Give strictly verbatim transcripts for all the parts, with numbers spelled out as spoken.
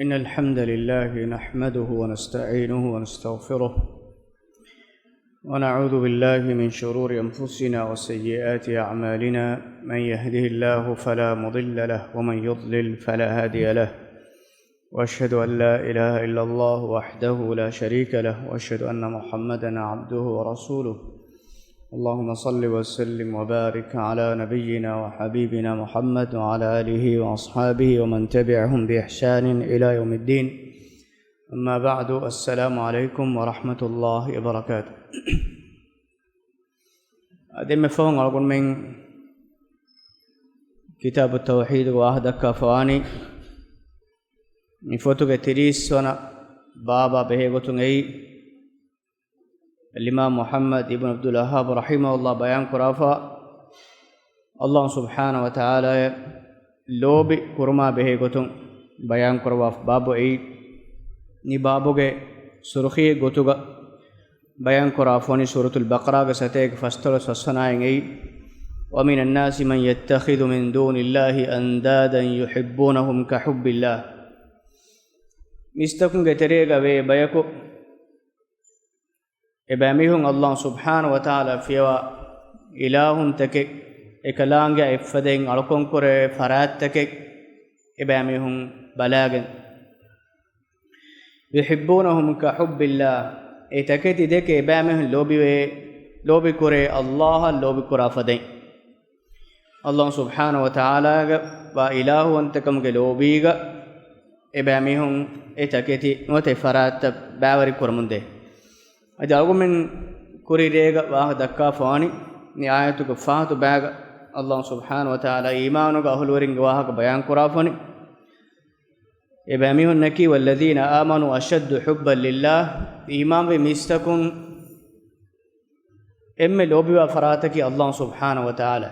إن الحمد لله نحمده ونستعينه ونستغفره، ونعوذ بالله من شرور أنفسنا وسيئات أعمالنا. من يهده الله فلا مضل له، ومن يضلل فلا هادي له. وأشهد أن لا إله إلا الله وحده لا شريك له، وأشهد أن محمدا عبده ورسوله. اللهم صل وسلم وبارك على نبينا وحبيبنا محمد وعلى آله وأصحابه ومن تبعهم بإحسان إلى يوم الدين. أما بعد، السلام عليكم ورحمة الله وبركاته. އަދި މި ފަހުން އަޅުގަނޑުމެން ކިތާބު ތައުޙީދުގެ ވާހަކަ ދައްކާފަވާނީ މި ފޮތުގެ ތިރީސް ވަނަ ބާބާ ބެހޭ ގޮތުން އެއީ، އިމާމް މުޙައްމަދު އިބްނު ޢަބްދުލް ވައްހާބް ރަޙިމަހުﷲ ބަޔާން ކުރާފަ، އައްލާހު ސުބްޙާނަހު ވަ ތަޢާލާއަށް ލޯބި ކުރުމާ ބެހޭ ގޮތުން ބަޔާން ކުރައްވާ ބާބު އެއީ. މި ބާބުގެ ސުރުޚީ ގޮތުގަ ބަޔާން ކުރާފަވަނީ ސޫރަތުލް ބަޤަރާގެ ސަތޭކަ ފަސްދޮޅަސް ފަސްވަނަ އާޔަތް އެއީ، وَمِنَ النَّاسِ مَن يَتَّخِذُ مِن دُونِ اللَّهِ أَندَادًا يُحِبُّونَهُمْ كَحُبِّ اللَّهِ. މީސްތަކުންގެ ތެރޭގަ ވޭ ބަޔަކު، އެބައިމީހުން އައްލާހު ސުބްޙާނަހު ވަ ތަޢާލާ ފިޔަވާ އިލާހުންތަކެއް، އެކަލާނގެއާ އެއްފަދައިން އަޅުކަން ކުރެވޭ ފަރާތްތަކެއް އެބައިމީހުން ބަލާގެން، يُحِبُّونَهُمْ كَحُبِّ اللَّهِ، އެ ތަކެތި ދެކެ އެބައިމީހުން ލޯބިވޭ، ލޯބިކުރޭ އައްލާހަށް ލޯބިކުރާ ފަދައިން. އައްލާހު ސުބްޙާނަހު ވަ ތަޢާލާގެ ވާ އިލާހުވަންތަކަމުގެ ލޯބީގަ އެބައިމީހުން އެ ތަކެތި ނުވަތަ އެ ފަރާތްތައް ބައިވެރި ކުރަމުންދޭ. އަދި އަޅުގަނޑުމެން ކުރި ރޭގަ ވާހަކަ ދައްކާފަވާނީ، މި އާޔަތުގެ ފަހަތު ބައިގަ އައްލާހު ސުބްޙާނަހު ވަ ތަޢާލާ އީމާނުގެ އަހުލުވެރިންގެ ވާހަކަ ބަޔާން ކުރާފަވަނީ. އެބައިމީހުންނަކީ، وَالَّذِينَ آمَنُوا أَشَدُّ حُبًّا لِلَّهِ، އީމާންވި މީސްތަކުން އެންމެ ލޯބިވާ ފަރާތަކީ އައްލާހު ސުބްޙާނަހު ވަ ތަޢާލާ.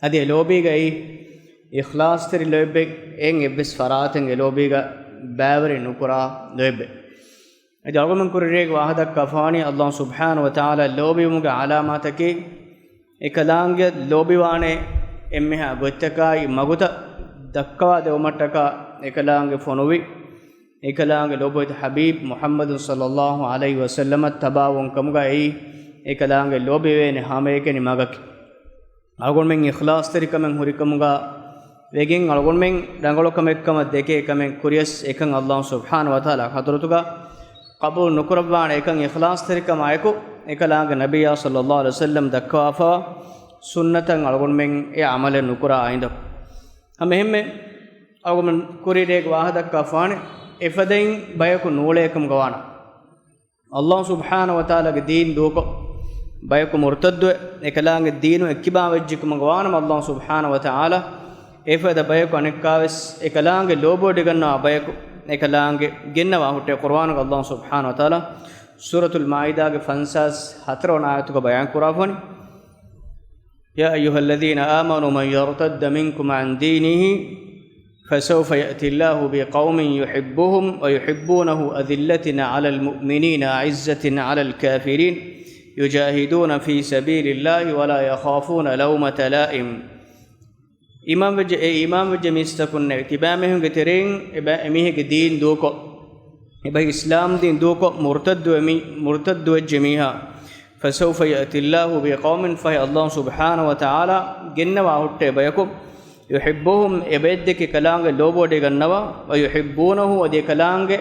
އަދި އެ ލޯބީގައި އިޚްލާޞްތެރި ލޯތްބެއް، އެއްވެސް ފަރާތެއް އެ ލޯބީގަ ބައިވެރި ނުކުރާ ލޯތްބެއް. އަދި އަޅުގަނޑުމެން ކުރި ރޭގަ ވާހަކަ ދައްކާފަވާނީ، އައްލާހު ސުބްޙާނަހު ވަ ތަޢާލާ ލޯބިވުމުގެ ޢަލާމާތަކީ، އެކަލާނގެ ލޯބިވާނެ އެންމެހާ ގޮތްތަކާއި މަގުތައް ދައްކަވާ ދެވުމަށްޓަކާ، އެކަލާނގެ ފޮނުވި، އެކަލާނގެ ލޯބިވެތި ޙަބީބް މުޙައްމަދު ޞައްލައްލާހު ޢަލައިހި ވަސައްލަމަށް ތަބާވުން ކަމުގައި، އެކަލާނގެ ލޯބިވޭނެ ހަމައެކަނި މަގަކީ. އަޅުގަނޑުމެން އިޚްލާޞްތެރިކަމެއް ހުރިކަމުގަ ވެގެން އަޅުގަނޑުމެން ރަނގަޅު ކަމެއްކަމަށް ދެކޭ ކަމެއް ކުރިޔަސް އެކަން އައްލާހު ސުބްޙާނަހު ވަ ތަޢާލާ ޙަޟްރަތުގަ ޤަބޫލު ނުކުރައްވާނެ. އެކަން އިޚްލާޞްތެރިކަމާއެކު އެކަލާނގެ ނަބިއްޔާ ޞައްލައްލާހު ޢަލައިހި ވަސައްލަމް ދައްކަވާފަ ސުންނަތަށް އަޅުގަނޑުމެން އެ ޢަމަލެއް ނުކުރާ އިނދަ. ހަމައެހެންމެ އަޅުގަނޑުމެން ކުރި ރޭގަ ވާހަކަ ދައްކާފާނެ އެފަދައިން ބަޔަކު ނޫޅޭ ކަމުގަ ވާނަމަ، އައްލާހު ސުބްޙާނަހު ވަ ތަޢާލާގެ ދީން ދޫކޮށް، ބަޔަކު މުރުތައްދުވެ، އެކަލާނގެ ދީނު އެއްކިބާވެއްޖެ ކަމުގަ ވާނަމަ، އައްލާހު ސުބްޙާނަހު ވަ ތަޢާލާ އެފަދަ ބަޔަކު އަނެއްކާވެސް އެކަލާނގެ ލޯބިވޮޑިގަންނަވާ ބަޔަކު އެކަލާނގެ ގެންނަވާ ހުއްޓޭ. ޤުރުއާނުގަ އައްލާހު ސުބްޙާނަހު ވަ ތަޢާލާ ސޫރަތުލް މާއިދާގެ ފަންސާސް ހަތަރު ވަނަ އާޔަތުގަ ބަޔާން ކުރާފަނި. يا أيها الذين آمنوا من يرتد منكم عن دينه فسوف يأتي الله بقوم يحبهم ويحبونه أذلة على المؤمنين أعزة على الكافرين يجاهدون في سبيل الله ولا يخافون لومة لائم. އީމާންވެއްޖެ، އޭ އީމާންވެއްޖެ މީސްތަކުންނޭ، ތިބާމީހުންގެ ތެރެއިން އެބަ-، އެމީހެއްގެ ދީން ދޫކޮށް، އެބަ އިސްލާމް ދީން ދޫކޮށް މުރުތައްދުވެ މި-، މުރުތައްދުވެއްޖެ މީހާ، فسوف يأتي الله بقوم، ފަހެ އައްލާހު ސުބްޙާނަހު ވަ ތަޢާލާ ގެންނަވާ ހުއްޓޭ ބަޔަކު، يحبهم، އެބައެއްދެކެ ކަލާނގެ ލޯބިވޮޑިގަންނަވާ، ويحبونه، އަދި އެކަލާނގެ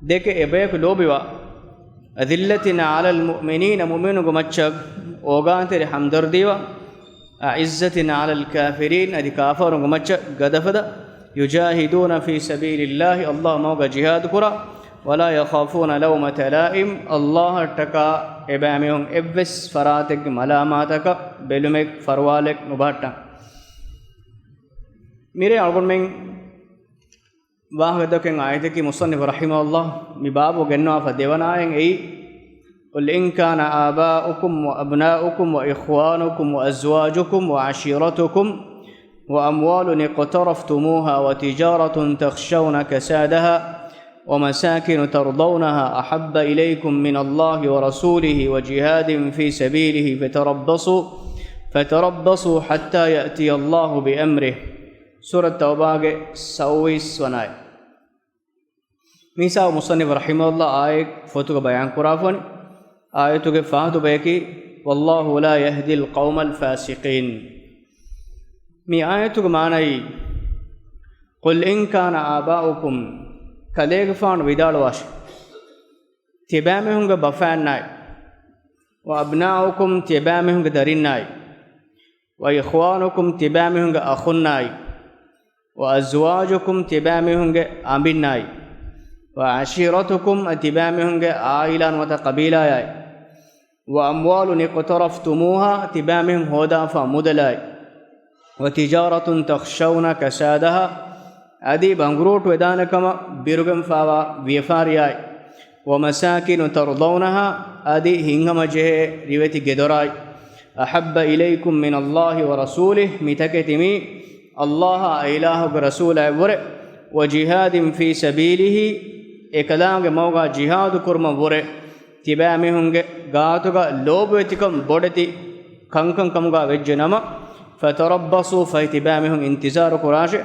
ދެކެ އެބަޔަކު ލޯބިވާ، أذلة على المؤمنين، މުއުމިނުންގެ މައްޗަށް އޯގާންތެރި ހަމްދަރްދީވާ، أعزة على الكافرين، އަދި ކާފަރުންގެ މައްޗަށް ގަދަފަދަ، يجاهدون في سبيل الله، އައްލާހު މަގުގަ ޖިހާދު ކުރާ، ولا يخافون لومة لائم، އައްލާހަށްޓަކާ އެބައިމީހުން އެއްވެސް ފަރާތެއްގެ މަލާމާތަކަށް ބެލުމެއް ފަރުވާލެއް ނުބަހައްޓާ. މިރޭ އަޅުގަނޑުމެން ވާހަކަދައްކަން އާޔަތަކީ މުޞައްނިފު ރަޙިމަހުﷲ މި ބާބު ގެންނަވާފަ ދެވަނަ އާޔަތް އެއީ، قل إن كان آباؤكم وأبناؤكم وإخوانكم وأزواجكم وعشيرتكم وأموال اقترفتموها وتجارة تخشون كسادها ومساكن ترضونها أحب إليكم من الله ورسوله وجهاد في سبيله فتربصوا، فتربصوا حتى يأتي الله بأمره، ސޫރަ ތައުބާގެ ސައުވީސް ވަނަ އާޔަތް. މިސާ މުޞައްނިފު ރަޙިމަހުﷲ އާޔަތް ފޮތުގަ ބަޔާން ކުރާފަނި، އާޔަތުގެ ފަހަތު ބަޔަކީ، "والله لا يهدي القوم الفاسقين." މި އާޔަތުގެ މާނައީ، "قل إن كان آباؤكم"، ކަލޭގެފާނު ވިދާޅުވާށި، ތިބާމީހުންގެ ބަފައިންނާއި، "وأبناؤكم"، ތިބާމީހުންގެ ދަރިންނާއި، "وإخوانكم"، ތިބާމީހުންގެ އަޚުންނާއި، "وأزواجكم"، ތިބާމީހުންގެ އަނބިންނާއި، "وعشيرتكم"، އަދި ތިބާމީހުންގެ އާއިލާ ނުވަތަ ޤަބީލާއާއި، "وأموال اقترفتموها"، ތިބާމީހުން ހޯދާފާ މުދަލާއި، "وتجارة تخشون كسادها"، އަދި ބަނގުރޫޓު ވެދާނެ ކަމަށް ބިރުގެންފާވާ ވިޔަފާރިއާއި، "ومساكن ترضونها"، އަދި ހިތްހަމަޖެހޭ ރިވެތި ގެދޮރާއި، "أحب إليكم من الله ورسوله"، މިތަކެތި މީ ﷲ އާއި އިލާހުގެ ރަސޫލާއަށްވުރެ، "وجهاد في سبيله"، އެކަލާނގެ މަގުގަ ޖިހާދު ކުރުމަށްވުރެ، ތިބާމީހުންގެ ގާތުގަ ލޯބިވެތިކަން ބޮޑެތި ކަންކަން ކަމުގަ ވެއްޖެ ނަމަ، "فتربصوا"، ފަހެ ތިބާމީހުން އިންތިޒާރު ކުރާށޭ،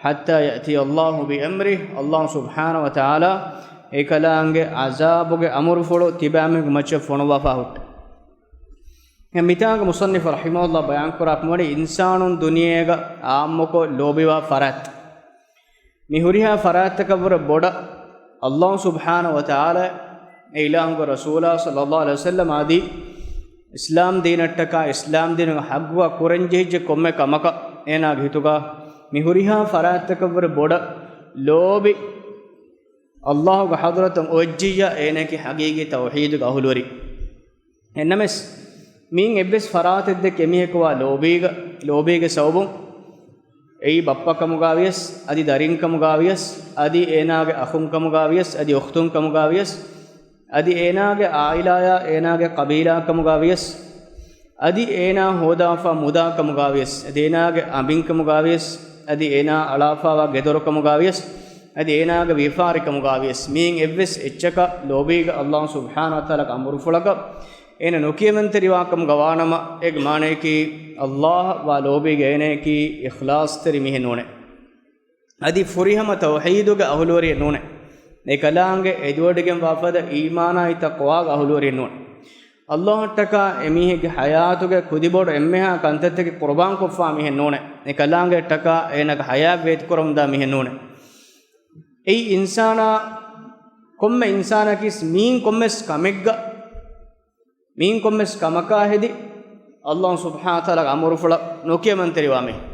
"حتى يأتي الله بأمره"، ﷲ ސުބްޙާނަހޫ ވަތަޢާލާ އެކަލާނގެ ޢަޒާބުގެ އަމުރުފުޅު ތިބާމީހުންގެ މައްޗަށް ފޮނުއްވާފާ ހުއްޓި. އެ މިތާނގަ މުޞައްނިފު ރަޙިމަހުﷲ ބަޔާން ކުރާ ކަމަށް ވަނީ، އިންސާނުން ދުނިޔޭގަ އާއްމުކޮށް ލޯބިވާ ފަރާތް. މި ހުރިހާ ފަރާތްތަކަށްވުރެ ބޮޑަށް ﷲ ސުބްޙާނަހޫ ވަތަޢާލާ އެ އިލާހުގެ ރަސޫލާ ޞައްލައްލާހު ޢަލައިހި ވަސައްލަމް އަދި އިސްލާމް ދީނަށްޓަކާ އިސްލާމް ދީނުގެ ޙައްޤުގަ ކުރަންޖެހިއްޖެ ކޮންމެ ކަމަކަށް އޭނާގެ ހިތުގަ މި ހުރިހާ ފަރާތްތަކަށްވުރެ ބޮޑަށް ލޯބި ﷲގެ ޙަޟްރަތަށް އޮތްޖިއްޔާ އޭނައަކީ ޙަޤީޤީ ތައުޙީދުގެ އަހުލުވެރި. އެހެންނަމަވެސް، މިއިން އެއްވެސް ފަރާތެއް ދެކެ އެމީހަކު ވާ ލޯބީގަ، ލޯބީގެ ސަބަބުން، އެއީ ބައްޕަކަމުގަ ވިޔަސް، އަދި ދަރިންކަމުގަ ވިޔަސް، އަދި އޭނާގެ އަޚުންކަމުގަ ވިޔަސް، އަދި އުޚްތުންކަމުގަ ވިޔަސް، އަދި އޭނާގެ ޢާއިލާޔާ އޭނާގެ ޤަބީލާކަމުގަ ވިޔަސް، އަދި އޭނާ ހޯދާފާ މުދާކަމުގަ ވިޔަސް، އަދި އޭނާގެ އަނބިންކަމުގަ ވިޔަސް، އަދި އޭނާ އަޅާފާވާ ގެދޮރުކަމުގަ ވިޔަސް، އަދި އޭނާގެ ވިޔަފާރިކަމުގަ ވިޔަސް، މިއިން އެއްވެސް އެއްޗަކަށް ލޯބީގަ ﷲ ސުބްޙާނަހޫ ވަތަޢާލާގެ އަމުރުފުޅަކަށް އޭނަ ނުކިޔަމަންތެރިވާކަމުގަ ވާނަމަ، އޭގެ މާނަޔަކީ ﷲއަށް ވާ ލޯބީގަ އޭނަޔަކީ އިޚްލާޞްތެރި މީހެއް ނޫނޭ. އަދި ފުރިހަމަ ތައުޙީދުގެ އަހުލުވެރިއެއް ނޫނޭ. އެކަލާނގެ އެދުވަޑިގެންވާ ފަދަ އީމާނާއި ތަޤްވާގެ އަހުލުވެރިއެއް ނޫނޭ. ﷲއަށްޓަކާ އެމީހެއްގެ ޙަޔާތުގެ ކުދިބޮޑު އެންމެހާ ކަންތައްތަކެއް ޤުރުބާންކޮށްފާ މީހެއް ނޫނޭ. އެކަލާނގެއަށްޓަކާ އޭނާގެ ޙަޔާތް ވޭތުކުރަމުންދާ މީހެއް ނޫނޭ. އެއީ އިންސާނާ، ކޮންމެ އިންސާނަކީ މީން ކޮންމެސް ކަމެއްގަ، މީން ކޮންމެސް ކަމަކާ ހެދި، ﷲ ސުބްޙާނަހޫ ވަތަޢާލާގެ އަމުރުފުޅަށް ނުކިޔަމަންތެރިވާ މީހެއް.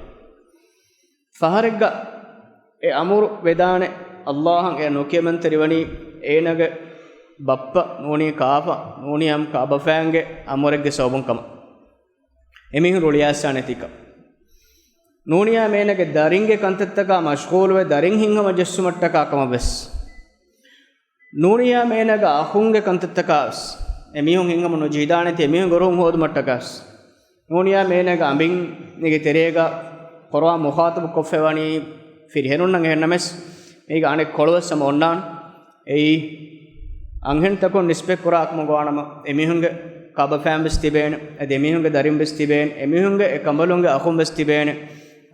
ފަހަރެއްގަ އެ އަމުރު ވެދާނެ، ﷲއަށް އެ ނުކިޔަމަންތެރިވަނީ އޭނަގެ ބައްޕަ ނޫނީ ކާފަ ނޫނީ ހަމަ ކާބަފައިންގެ އަމުރެއްގެ ސަބަބުން ކަމަށް. އެމީހުން ރުޅިއައިސާނެތީކަން. ނޫނިޔާ މޭނަގެ ދަރިންގެ ކަންތައްތަކާ މަޝްޣޫލުވެ ދަރިން ހިތްހަމަ ޖެއްސުމަށްޓަކާ ކަމަށް ވެސް. ނޫނިޔާ މޭނަގެ އަޚުންގެ ކަންތައްތަކާ ވެސް. އެމީހުން ހިތްހަމަ ނުޖެހިދާނެތީ އެމީހުންގެ ރޫހުން ހޯދުމަށްޓަކާ ވެސް. ނޫނިޔާ މޭނަގެ އަނބިން މީގެ ތެރޭގަ ޤުރުއާން މުޚާޠަބު ކޮށްފައިވަނީ ފިރިހެނުންނަށް އެހެންނަމަވެސް، މީގަ އަނެއް ކޮޅުވެސް ހަމަ އޮންނާނެ. އެއީ އަންހެންތަކުން ނިސްބަތް ކުރާ ކަމުގަ ވާނަމަ، އެމީހުންގެ ކާބަފައިން ވެސް ތިބޭނެ، އަދި އެމީހުންގެ ދަރިން ވެސް ތިބޭނެ، އެމީހުންގެ އެކަނބަލުންގެ އަޚުން ވެސް ތިބޭނެ،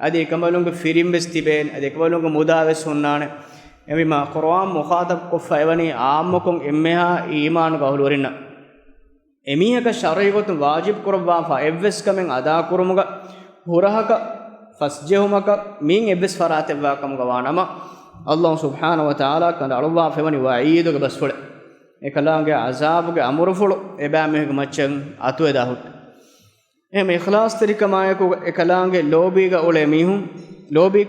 އަދި އެކަނބަލުންގެ ފިރިން ވެސް ތިބޭނެ، އަދި އެކަނބަލުންގެ މުދާ ވެސް ހުންނާނެ. އެހެންވީމާ، ޤުރުއާން މުޚާޠަބު ކޮށްފައިވަނީ އާއްމުކޮށް އެންމެހާ އީމާނުގެ އަހުލުވެރިންނަށް. އެމީހަކަށް ޝަރުޢީ ގޮތުން ވާޖިބު ކުރައްވާފަ އެއްވެސް ކަމެއް އަދާކުރުމުގަ ހުރަހަކަށް ފަސްޖެހުމަކަށް މީން އެއްވެސް ފަރާތެއްވާ ކަމުގަ ވާނަމަ، ﷲ ސުބްޙާނަހޫ ވަތަޢާލާ ކަނޑައަޅުއްވާފައިވަނީ ވަޢީދުގެ ބަސްފުޅެއް. އެކަލާނގެ ޢަޒާބުގެ އަމުރުފުޅު އެބައިމީހުންގެ މައްޗަށް އަތުވެދާ ހުއްޓި. އެހެން އިޚްލާޞްތެރިކަމާއެކު އެކަލާނގެ ލޯބީގަ އުޅޭ މީހުން، ލޯބި،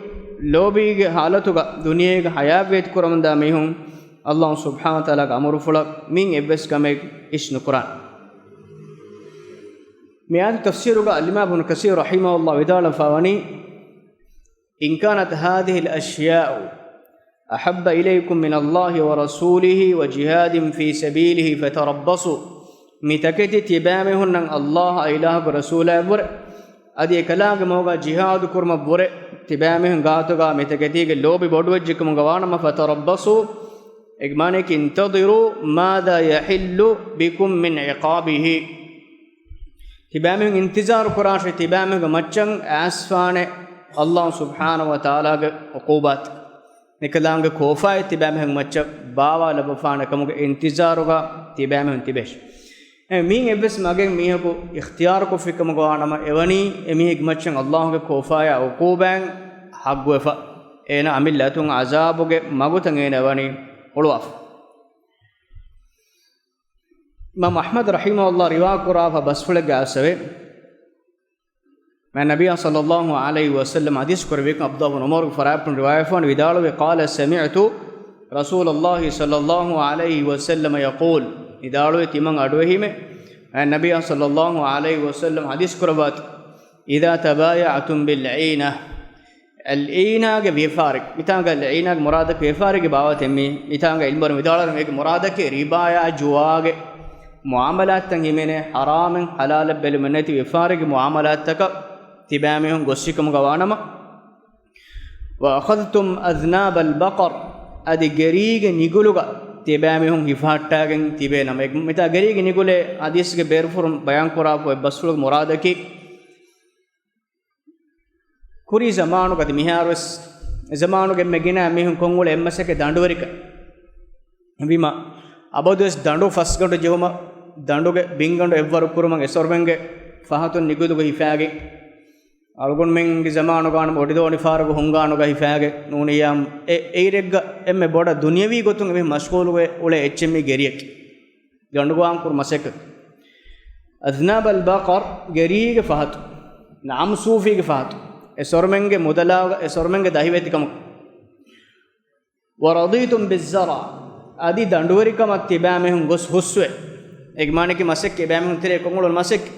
ލޯބީގެ ޙާލަތުގަ ދުނިޔޭގަ ޙަޔާތް ވޭތުކުރަމުންދާ މީހުން، ﷲ ސުބްޙާނަހޫ ވަތަޢާލާގެ އަމުރުފުޅަށް މިން އެއްވެސް ކަމެއް އިސް ނުކުރާނެ. މި އާޔަތު ތަފްސީރުގަ އަލްއިމާމު އިބްނު ކަސީރު ރަޙިމަހުﷲ ވިދާޅުވެފައިވަނީ، إن كانت هذه الأشياء أحب إليكم من الله ورسوله وجهاد في سبيله فتربصوا. މި ތަކެތި ތިބާމީހުންނަށް ﷲ އާއި އިލާހުގެ ރަސޫލާއަށްވުރެ، އަދި އެކަލާނގެ މަގުގަ ޖިހާދު ކުރުމަށްވުރެ، ތިބާމީހުން ގާތުގަ މި ތަކެތީގެ ލޯބި ބޮޑުވެއްޖެކަމުގަ ވާނަމަ، فتربصوا، އޭގެ މާނަޔަކީ، انتظروا ماذا يحل بكم من عقابه. ތިބާމީހުން އިންތިޒާރު ކުރާށޭ، ތިބާމީހުންގެ މައްޗަށް އައިސްފާނެ ﷲ ސުބްޙާނަހޫ ވަތަޢާލާގެ ޢުޤޫބާތް، އެކަލާނގެ ކޯފާއެއް ތިބާމީހުން މައްޗަށް ބާވާލައްވަފާނެ ކަމުގެ އިންތިޒާރުގަ ތިބާމީހުން ތިބޭށި. އެ މީން އެއްވެސް މަގެއް މީހަކު އިޚްތިޔާރުކޮށްފި ކަމުގަ ވާނަމަ، އެވަނީ އެމީހެއްގެ މައްޗަށް ﷲ ގެ ކޯފާޔާ ޢުޤޫބާތް ޙައްޤުވެފަ، އޭނަ އަމިއްލަ އަތުން ޢަޒާބުގެ މަގުތައް އޭނަ އެވަނީ ހުޅުވާފަ. އިމާމް އަޙްމަދު ރަޙިމަހުﷲ ރިވާކުރާފަ ބަސްފުޅެއްގަ އައިސްފަވޭ، މާތް ނަބިއްޔާ ޞައްލައްލާހު ޢަލައިހި ވަސައްލަމަ ޙަދީޘް ކުރެއްވި، ޢަބްދުﷲ ބިން ޢުމަރުގެ ފަރާތުން ރިވާޔަތްވާން ވިދާޅުވި، قال سمعت رسول الله صلى الله عليه وسلم يقول، ވިދާޅުވި ތިމަން އަޑުއެހީމެ، މާތް ނަބިއްޔާ ޞައްލައްލާހު ޢަލައިހި ވަސައްލަމަ ޙަދީޘް ކުރައްވާތި، إذا تبايعتم بالعينة، އަލްޢީނާގެ ވިޔަފާރި. މިތާނގަ އަލްޢީނާގެ މުރާދަކީ ވިޔަފާރިގެ ބާވަތެއް މީ. މިތާނގަ ޢިލްމުވެރިން ވިދާޅުވަނީ އޭގެ މުރާދަކީ ރިބާޔާ ޖުވާގެ މުޢާމަލާތްތައް ހިމެނޭ، ޙަރާމެއް ޙަލާލެއް ބެލުމެއް ނެތި ވިޔަފާރިގެ މުޢާމަލާތްތަކަށް ތިބާމީހުން ގޮއްސިކަމުގަ ވާނަމަ، وأخذتم أذناب البقر، އަދި ގެރީގެ ނިގުލުގަ ތިބާމީހުން ހިފަހައްޓާގެން ތިބޭ ނަމަ، މިތާ ގެރީގެ ނިގުލޭ ޙަދީޘްގެ ބޭރުފުރުން ބަޔާންކުރާފަ އޮތް ބަސްފުޅުގެ މުރާދަކީ، ކުރީ ޒަމާނުގަ އަދި މިހާރުވެސް އެ ޒަމާނުގެ އެންމެ ގިނަ މީހުން ކޮށްއުޅޭ އެއްމަސައްކަތް ދަނޑުވެރިކަން. ވީމަ އަބަދުވެސް ދަނޑު ފަސްގަނޑު ޖެހުމަށް، ދަނޑުގެ ބިންގަނޑު އެއްވަރު ކުރުމަށް އެސޮރުމެންގެ ފަހަތުން ނިގުލުގަ ހިފާގެން، އަޅުގަނޑުމެންގެ ޒަމާނުގަ ވާނަމަ އޮޑިދޯނިފާރުގަ ހުންގާނުގަ ހިފާގެން ނޫނިއްޔާ އެ އެއިރެއްގަ އެންމެ ބޮޑަށް ދުނިޔަވީ ގޮތުން އެމީހުން މަޝްޣޫލުވެ އުޅޭ އެއްޗެއް މީ ގެރިއަކީ. ދަނޑުގަ ކުރު މަސައްކަތް. أذناب البقر، ގެރީގެ ފަހަތު، ނަޢަމް ސޫފީގެ ފަހަތު، އެ ސޮރުމެންގެ މުދަލާގަ، އެ ސޮރުމެންގެ ދަހިވެތިކަމަކު. ورضيتم بالزرع، އަދި ދަނޑުވެރިކަމަށް ތިބާމީހުން ގޮސް ހުސްވެ. އޭގެ މާނައަކީ މަސައްކަތް އެބާމީހުން ތެރޭ ކޮށްއުޅުނު މަސައްކަތް.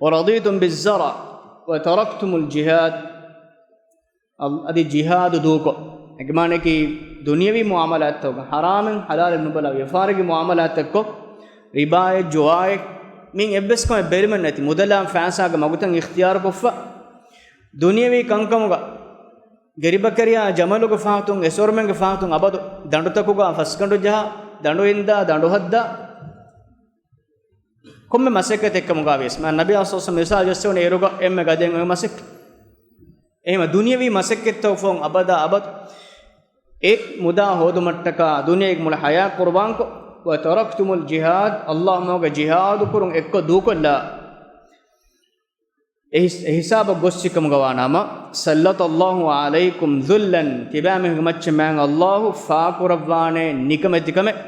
ورضيتم بالزرع وتركتم الجهاد، އަދި ޖިހާދު ދޫކޮށް، އޭގެ މާނައަކީ ދުނިޔަވީ މުޢާމަލާތްތަކުގަ ޙަރާމެއް ޙަލާލެއް ނުބަލާ ވިޔަފާރިގެ މުޢާމަލާތްތައްކޮށް، ރިބާއެއް ޖުވާއެއް މިއިން އެއްވެސް ކަމެއް ބެލުމެއް ނެތި މުދަލާ ފައިސާގެ މަގުތައް އިޚްތިޔާރުކޮށްފަ، ދުނިޔަވީ ކަންކަމުގަ ގެރިބަކަރިޔާ ޖަމަލުގެ ފަހަތުން އެ ސޮރުމެންގެ ފަހަތުން އަބަދު ދަނޑުތަކުގަ ފަސްގަނޑު ޖަހާ، ދަނޑު އިންދާ، ދަނޑު ހައްދާ، ކޮންމެ މަސައްކަތެއްކަމުގަ ވިޔަސް، މާތް ނަބީ ޞައްލައްލާހު ޢަލައިހި ވަސައްލަމަ މިސާލު ޖައްސަވަނީ އޭރުގަ އެންމެ ގަދައިން އޮތް މަސައްކަތް. އެހެންވީމަ ދުނިޔަވީ މަސައްކަތްތައް އުފައުން އަބަދާ އަބަދު އެ މުދާ ހޯދުމަށްޓަކާ ދުނިޔޭގެ މުޅި ޙަޔާތް ޤުރުބާންކޮށް، وتركتم الجهاد، ﷲ މަގުގަ ޖިހާދު ކުރުން އެއްކޮށް ދޫކޮށްލާ، އެ ހިސް-، އެ ހިސާބަށް ގޮއްސިކަމުގަ ވާނަމަ، سلط الله عليكم ذلا، ތިބާމީހުންގެ މައްޗަށް މާތް ﷲ ފާކުރައްވާނެ ނިކަމެތިކަމެއް.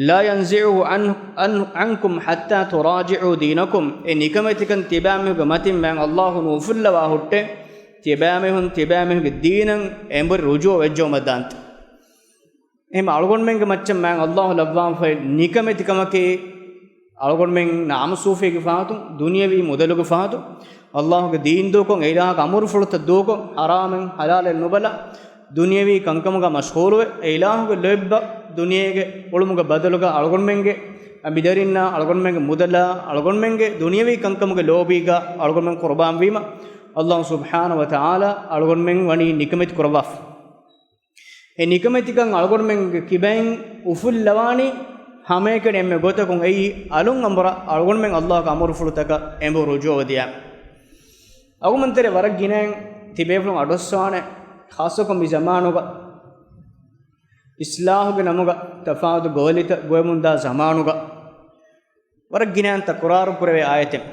لا ينزعه عن، عن، عنكم حتى تراجعوا دينكم، އެ ނިކަމެތިކަން ތިބާމީހުންގެ މަތިން މާތް ﷲ ނުއުފުއްލަވާ ހުއްޓެ، ތިބާމީހުން ތިބާމީހުންގެ ދީނަށް އެނބުރި ރުޖޫޢަ ވެއްޖައުމަށް ދާންތަ. އެހެން އަޅުގަނޑުމެންގެ މައްޗަށް މާތް ﷲ ލައްވާފައި ނިކަމެތިކަމަކީ، އަޅުގަނޑުމެން ނަޢަމް ސޫފީގެ ފަހަތުން، ދުނިޔަވީ މުދަލުގެ ފަހަތުން، ﷲގެ ދީން ދޫކޮށް، އެ އިލާހުގެ އަމުރުފުޅުތައް ދޫކޮށް، ޙަރާމެއް ޙަލާލެއް ނުބަލާ، ދުނިޔަވީ ކަންކަމުގަ މަޝްޣޫލުވެ، އެ އިލާހުގެ ލޯތްބަށް ދުނިޔޭގެ އުޅުމުގެ ބަދަލުގަ އަޅުގަނޑުމެންގެ މިދަރިންނާ، އަޅުގަނޑުމެންގެ މުދަލާ، އަޅުގަނޑުމެންގެ ދުނިޔަވީ ކަންކަމުގެ ލޯބީގަ އަޅުގަނޑުމެން ޤުރުބާންވީމަ، ﷲ ސުބްޙާނަހޫ ވަތަޢާލާ އަޅުގަނޑުމެން ވަނީ ނިކަމެތި ކުރައްވާފަ. އެ ނިކަމެތިކަން އަޅުގަނޑުމެންގެ ކިބައިން އުފުއްލަވާނީ ހަމައެކަނި އެންމެ ގޮތަކުން އެއީ އަލުން އަނބުރާ އަޅުގަނޑުމެން ﷲގެ އަމުރުފުޅުތަކަށް އެނބުރި ރުޖޫޢަވެދިޔަ. އަޅުގަނޑުމެން ތެރޭ ވަރަށް ގިނައިން ތިބޭފުޅުން އަޑުއައްސަވާނެ، ޚާއްޞަކޮށް މި ޒަމާނުގަ، އިޞްލާޙުގެ ނަމުގަ ތަފާތު ގޮވަލިތައް ގޮވެމުންދާ ޒަމާނުގަ، ވަރަށް ގިނައިން ތަކުރާރު ކުރެވޭ އާޔަތެއް،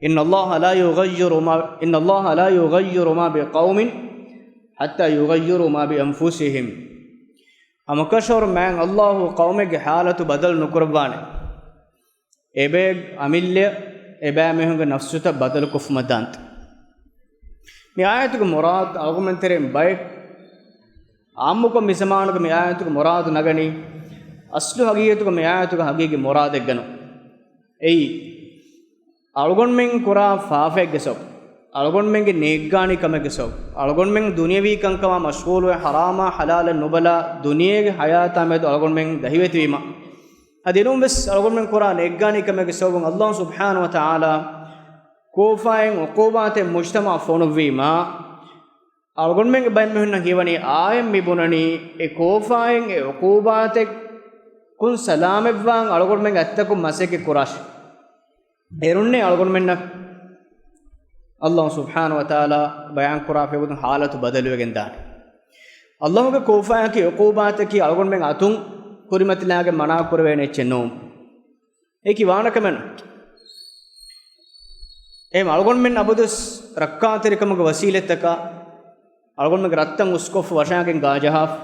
إن الله لا يغير ما، إن الله لا يغير ما بقوم حتى يغيروا ما بأنفسهم. ހަމަކަށަވަރު މާތް ﷲ ޤައުމެއްގެ ޙާލަތު ބަދަލު ނުކުރައްވާނެ، އެބައި އަމިއްލަ އެބައިމީހުންގެ ނަފްސުތައް ބަދަލުކޮށްފުމަށް ދާންތަ. މި އާޔަތުގެ މުރާދު އަޅުގަނޑުމެން ތެރެއިން ބައެއް އާއްމުކޮށް މި ޒަމާނުގަ މި އާޔަތުގެ މުރާދު ނަގަނީ، އަސްލު ހަގީގަތުގަ މި އާޔަތުގެ ހަގީގީ މުރާދެއްގަ ނޫން. އެއީ، އަޅުގަނޑުމެން ކުރާ ފާފައެއްގެ ސަބަބު، އަޅުގަނޑުމެންގެ ނޭއްގާނީ ކަމެއްގެ ސަބަބު، އަޅުގަނޑުމެން ދުނިޔަވީ ކަންކަމާ މަޝްޣޫލުވެ، ޙަރާމާ ޙަލާލެއް ނުބަލާ، ދުނިޔޭގެ ޙަޔާތާ މެދު އަޅުގަނޑުމެން ދަހިވެތިވީމަ، އަދި އެނޫން ވެސް އަޅުގަނޑުމެން ކުރާ ނޭއްގާނީ ކަމެއްގެ ސަބަބުން ﷲ ސުބްޙާނަހޫ ވަތަޢާލާ ކޯފާއިން ޢުޤޫބާތެއް މުޖްތަމަޢަށް ފޮނުއްވީމާ، އަޅުގަނޑުމެންގެ ބައެއް މީހުންނަށް ހީވަނީ އާޔަތް މި ބުނަނީ އެ ކޯފާއިން އެ ޢުޤޫބާތެއްކުން ސަލާމަތްވާން އަޅުގަނޑުމެން އަތްތަކުން މަސައްކަތް ކުރާށި. އޭރުންނޭ އަޅުގަނޑުމެންނަށް ﷲ ސުބްޙާނަހޫ ވަތަޢާލާ ބަޔާންކުރާ ފެވުނު ޙާލަތު ބަދަލުވެގެން ދާނެ. ﷲގެ ކޯފާއަކީ ޢުޤޫބާތަކީ އަޅުގަނޑުމެން އަތުން ކުރިމަތިލާގެން މަނާ ކުރެވޭނެ އެއްޗެއް ނޫން. އެކި ވާނަކަމެއް ނޫން. އެހެން އަޅުގަނޑުމެން އަބަދުވެސް ރައްކާތެރިކަމުގެ ވަސީލަތްތަކާ އަޅުގަނޑުމެންގެ ރަށްތައް އުސްކޮށްފަ ވަށާގެން ގާ ޖަހާފަ،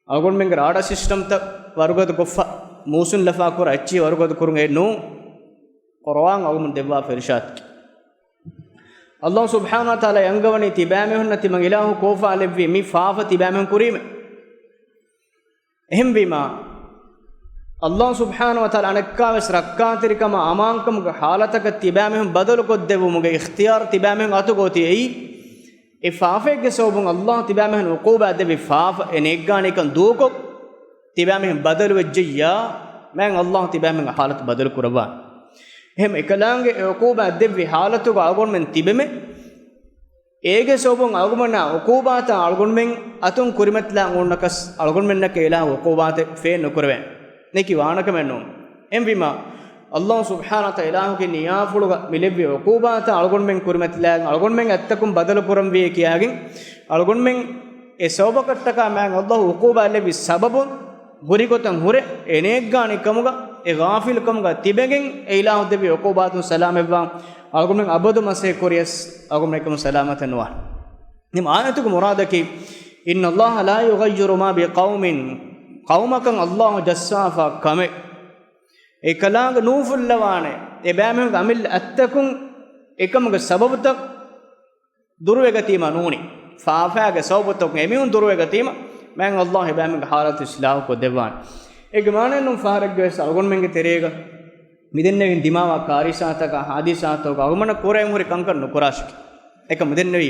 އަޅުގަނޑުމެންގެ ރާޑާ ސިސްޓަމްތައް ވަރުގަދަ ކޮށްފަ، މޫސުން ލަފާ ކުރާ އެއްޗިހި ވަރުގަދަ ކުރުން އެއް ނޫން. ޤުރުއާން އަޅުގަނޑު ދެއްވާފަ އިރުޝާދު. ﷲ ސުބްޙާނަހޫ ވަތަޢާލާ އަންގަވަނީ ތިބާމީހުންނަށް ތިމަން އިލާހު ކޯފާ ލެއްވީ މި ފާފަ ތިބާމީހުން ކުރީމޭ. އެހެންވީމާ، ﷲ ސުބްޙާނަހޫ ވަތަޢާލާ އަނެއްކާވެސް ރައްކާތެރިކަމާ އަމާންކަމުގެ ޙާލަތަކަށް ތިބާމީހުން ބަދަލުކޮށްދެއްވުމުގެ އިޚްތިޔާރު ތިބާމީހުން އަތުގަ އޮތީ. އެއީ، އެ ފާފައެއްގެ ސަބަބުން ﷲ ތިބާމީހުން ޢުޤޫބާ ދެއްވި ފާފަ އެ ނޭއްގާނީކަން ދޫކޮށް، ތިބާމީހުން ބަދަލުވެއްޖެއްޔާ، މާތް ﷲ ތިބާމީހުންގެ ޙާލަތު ބަދަލު ކުރައްވާނެ. އެހެން އެކަލާނގެ އެ ޢުޤޫބާ ދެއްވި ޙާލަތުގަ އަޅުގަނޑުމެން ތިބެމެ، އޭގެ ސަބަބުން އަޅުގަނޑުމެންނާ ޢުޤޫބާތައް އަޅުގަނޑުމެން އަތުން ކުރިމަތިލާ އޮންނަކަސް އަޅުގަނޑުމެންނަކަށް އިލާހު ޢުޤޫބާތެއް ފޭން ނުކުރެވޭނެ. ނެކި ވާނަކަމެއް ނޫން. އެހެންވީމާ، ﷲ ސުބްޙާނަހޫ ވަތަޢާލާ އިލާހުގެ ނިޔާފުޅުގަ މި ލެއްވި ޢުޤޫބާތައް އަޅުގަނޑުމެން ކުރިމަތިލާގެން އަޅުގަނޑުމެން އަތްތަކުން ބަދަލު ކުރަންވީ ކިޔާގެން އަޅުގަނޑުމެން އެ ސަބަބަކަށްޓަކާ މާތް ﷲ ޢުޤޫބާ ލެއްވި ސަބަބުން ހުރިގޮތަށް ހުރެ އެ ނޭއްގާނީ ކަމުގަ އެ ޣާފިލު ކަމުގަ ތިބެގެން އެ އިލާހު ދެއްވި ޢުޤޫބާތުން ސަލާމަތްވާން އަޅުގަނޑުމެން އަބަދު މަސޭ ކުރިޔަސް އަޅުގަނޑުމެން އެކަމުން ސަލާމަތެއް ނުވާނެ. މި އާޔަތުގެ މުރާދަކީ، إن الله لا يغير ما بقوم، ޤައުމަކަށް ﷲ ޖައްސާފަ ކަމެއް އެކަލާނގެ ނޫފުއްލަވާނެ. އެބައިމީހުންގެ އަމިއްލަ އަތްތަކުން އެކަމުގެ ސަބަބުތައް ދުރުވެގަތީމަ ނޫނީ. ފާފާގެ ސަބަބުތަކުން އެމީހުން ދުރުވެގަތީމަ، މާތް ﷲ އެބައިމީހުންގެ ޙާލަތު އިޞްލާޙު ކޮށްދެއްވާނެ. އޭގެ މާނައެއް ނޫން ފަހަރެއްގެ ވެސް އަޅުގަނޑުމެންގެ ތެރޭގަ މިދެންނެވިން ދިމާވާ ކާރިސާތަކާ ހާދިސާތަކުގަ އަޅުގަނޑަށް ކުރެވެން ހުރި ކަންކަން ނުކުރާށެކޭ. އެކަމަކު މިދެންނެވީ،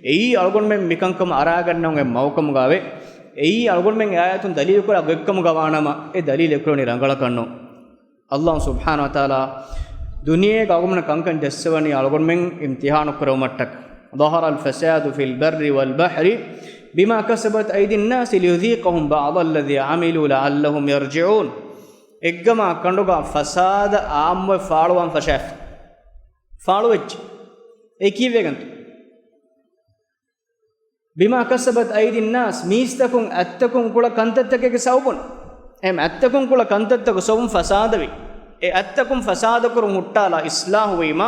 އެއީ އަޅުގަނޑުމެން މިކަންކަމަށް އަރާގަންނަވަން އެއް މަގުކަމުގައެވެ. އެއީ އަޅުގަނޑުމެން އެ އާޔަތުން ދަލީލުކުރާ ގޮތްކަމުގަ ވާނަމަ، އެ ދަލީލު އެކުރެވެނީ ރަނގަޅަކަށް ނޫން. ﷲ ސުބްޙާނަހޫ ވަތަޢާލާ ދުނިޔޭގަ އަޅުގަނޑުމެން ކަންކަން ޖައްސަވަނީ އަޅުގަނޑުމެން އިމްތިޙާނު ކުރެވުމަށްޓަކަ. ظهر الفساد في البر والبحر بما كسبت أيدي الناس ليذيقهم بعض الذي عملوا لعلهم يرجعون. އެއްގަމާ ކަނޑުގަ ފަސާދަ އާއްމުވެ ފާޅުވާން ފަށާފި. ފާޅުވެއްޖެ. އެ ކީއްވެގެންތޯ؟ بما كسبت أيدي الناس، މީސްތަކުން އަތްތަކުން ކުޅަ ކަންތައްތަކެއްގެ ސަބަބުން. އެހެން އަތްތަކުން ކުޅަ ކަންތައްތަކުގެ ސަބަބުން ފަސާދަވި. އެ އަތްތަކުން ފަސާދަކުރުން ހުއްޓާލާ އިޞްލާޙުވީމާ،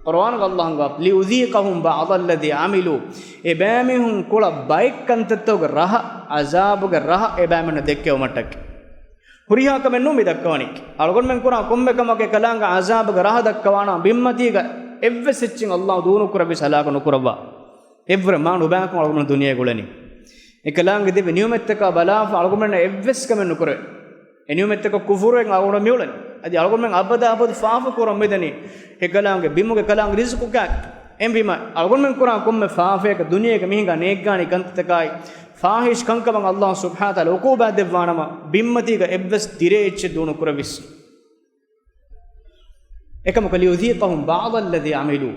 ޤުރުއާނުގަ ﷲ އަންގަވާ، ليذيقهم بعض الذي عملوا، އެބައިމީހުން ކުޅަ ބައެއް ކަންތައްތަކުގެ ރަހަ، ޢަޒާބުގެ ރަހަ އެބައިމީހުންނަށް ދެއްކެވުމަށްޓަކައި. ހުރިހާ ކަމެއް ނޫން މި ދައްކަވަނީ. އަޅުގަނޑުމެން ކުރާ ކޮންމެ ކަމަކު އެކަލާނގެ ޢަޒާބުގެ ރަހަ ދައްކަވާނަމަ، ބިންމަތީގަ އެއްވެސް އެއްޗެއް ﷲ ދޫނުކުރެއްވި ހަލާކު ނުކުރައްވާ. އެއްވުރެ މާ ނުބައިކަން އަޅުގަނޑު ދުނިޔޭގަ އުޅެނީ. އެކަލާނގެ ދެއްވި ނިޢުމަތްތަކާ ބަލާފަ އަޅުގަނޑުމެންނަށް އެއްވެސް ކަމެއް ނުކުރެވޭ. އެ ނިޢުމަތްތަކަށް ކުފުރުވެގެން އަޅުގަނޑު މިއުޅެނީ. އަދި އަޅުގަނޑުމެން އަބަދާ އަބަދު ފާފަ ކުރަން މިދަނީ. އެކަލާނގެ ބިމުގެ ކަލާނގެ ރިޒުޤުގަ. އެހެންވީމަ، އަޅުގަނޑުމެން ކުރާ ކޮންމެ ފާފައަކަށް ދުނިޔޭގަ މިހިނގާ ނޭއްގާނީ ކަންތައްތަކާއި، ފާޙިޝް ކަންކަމަށް ﷲ ސުބްޙާނަހޫ ވަތަޢާލާ ޢުޤޫބާ ދެއްވާނަމަ، ބިންމަތީގަ އެއްވެސް ދިރޭ އެއްޗެއް ދޫނުކުރެވިސް. އެކަމަކު، ليذيقهم بعض الذي عملوا،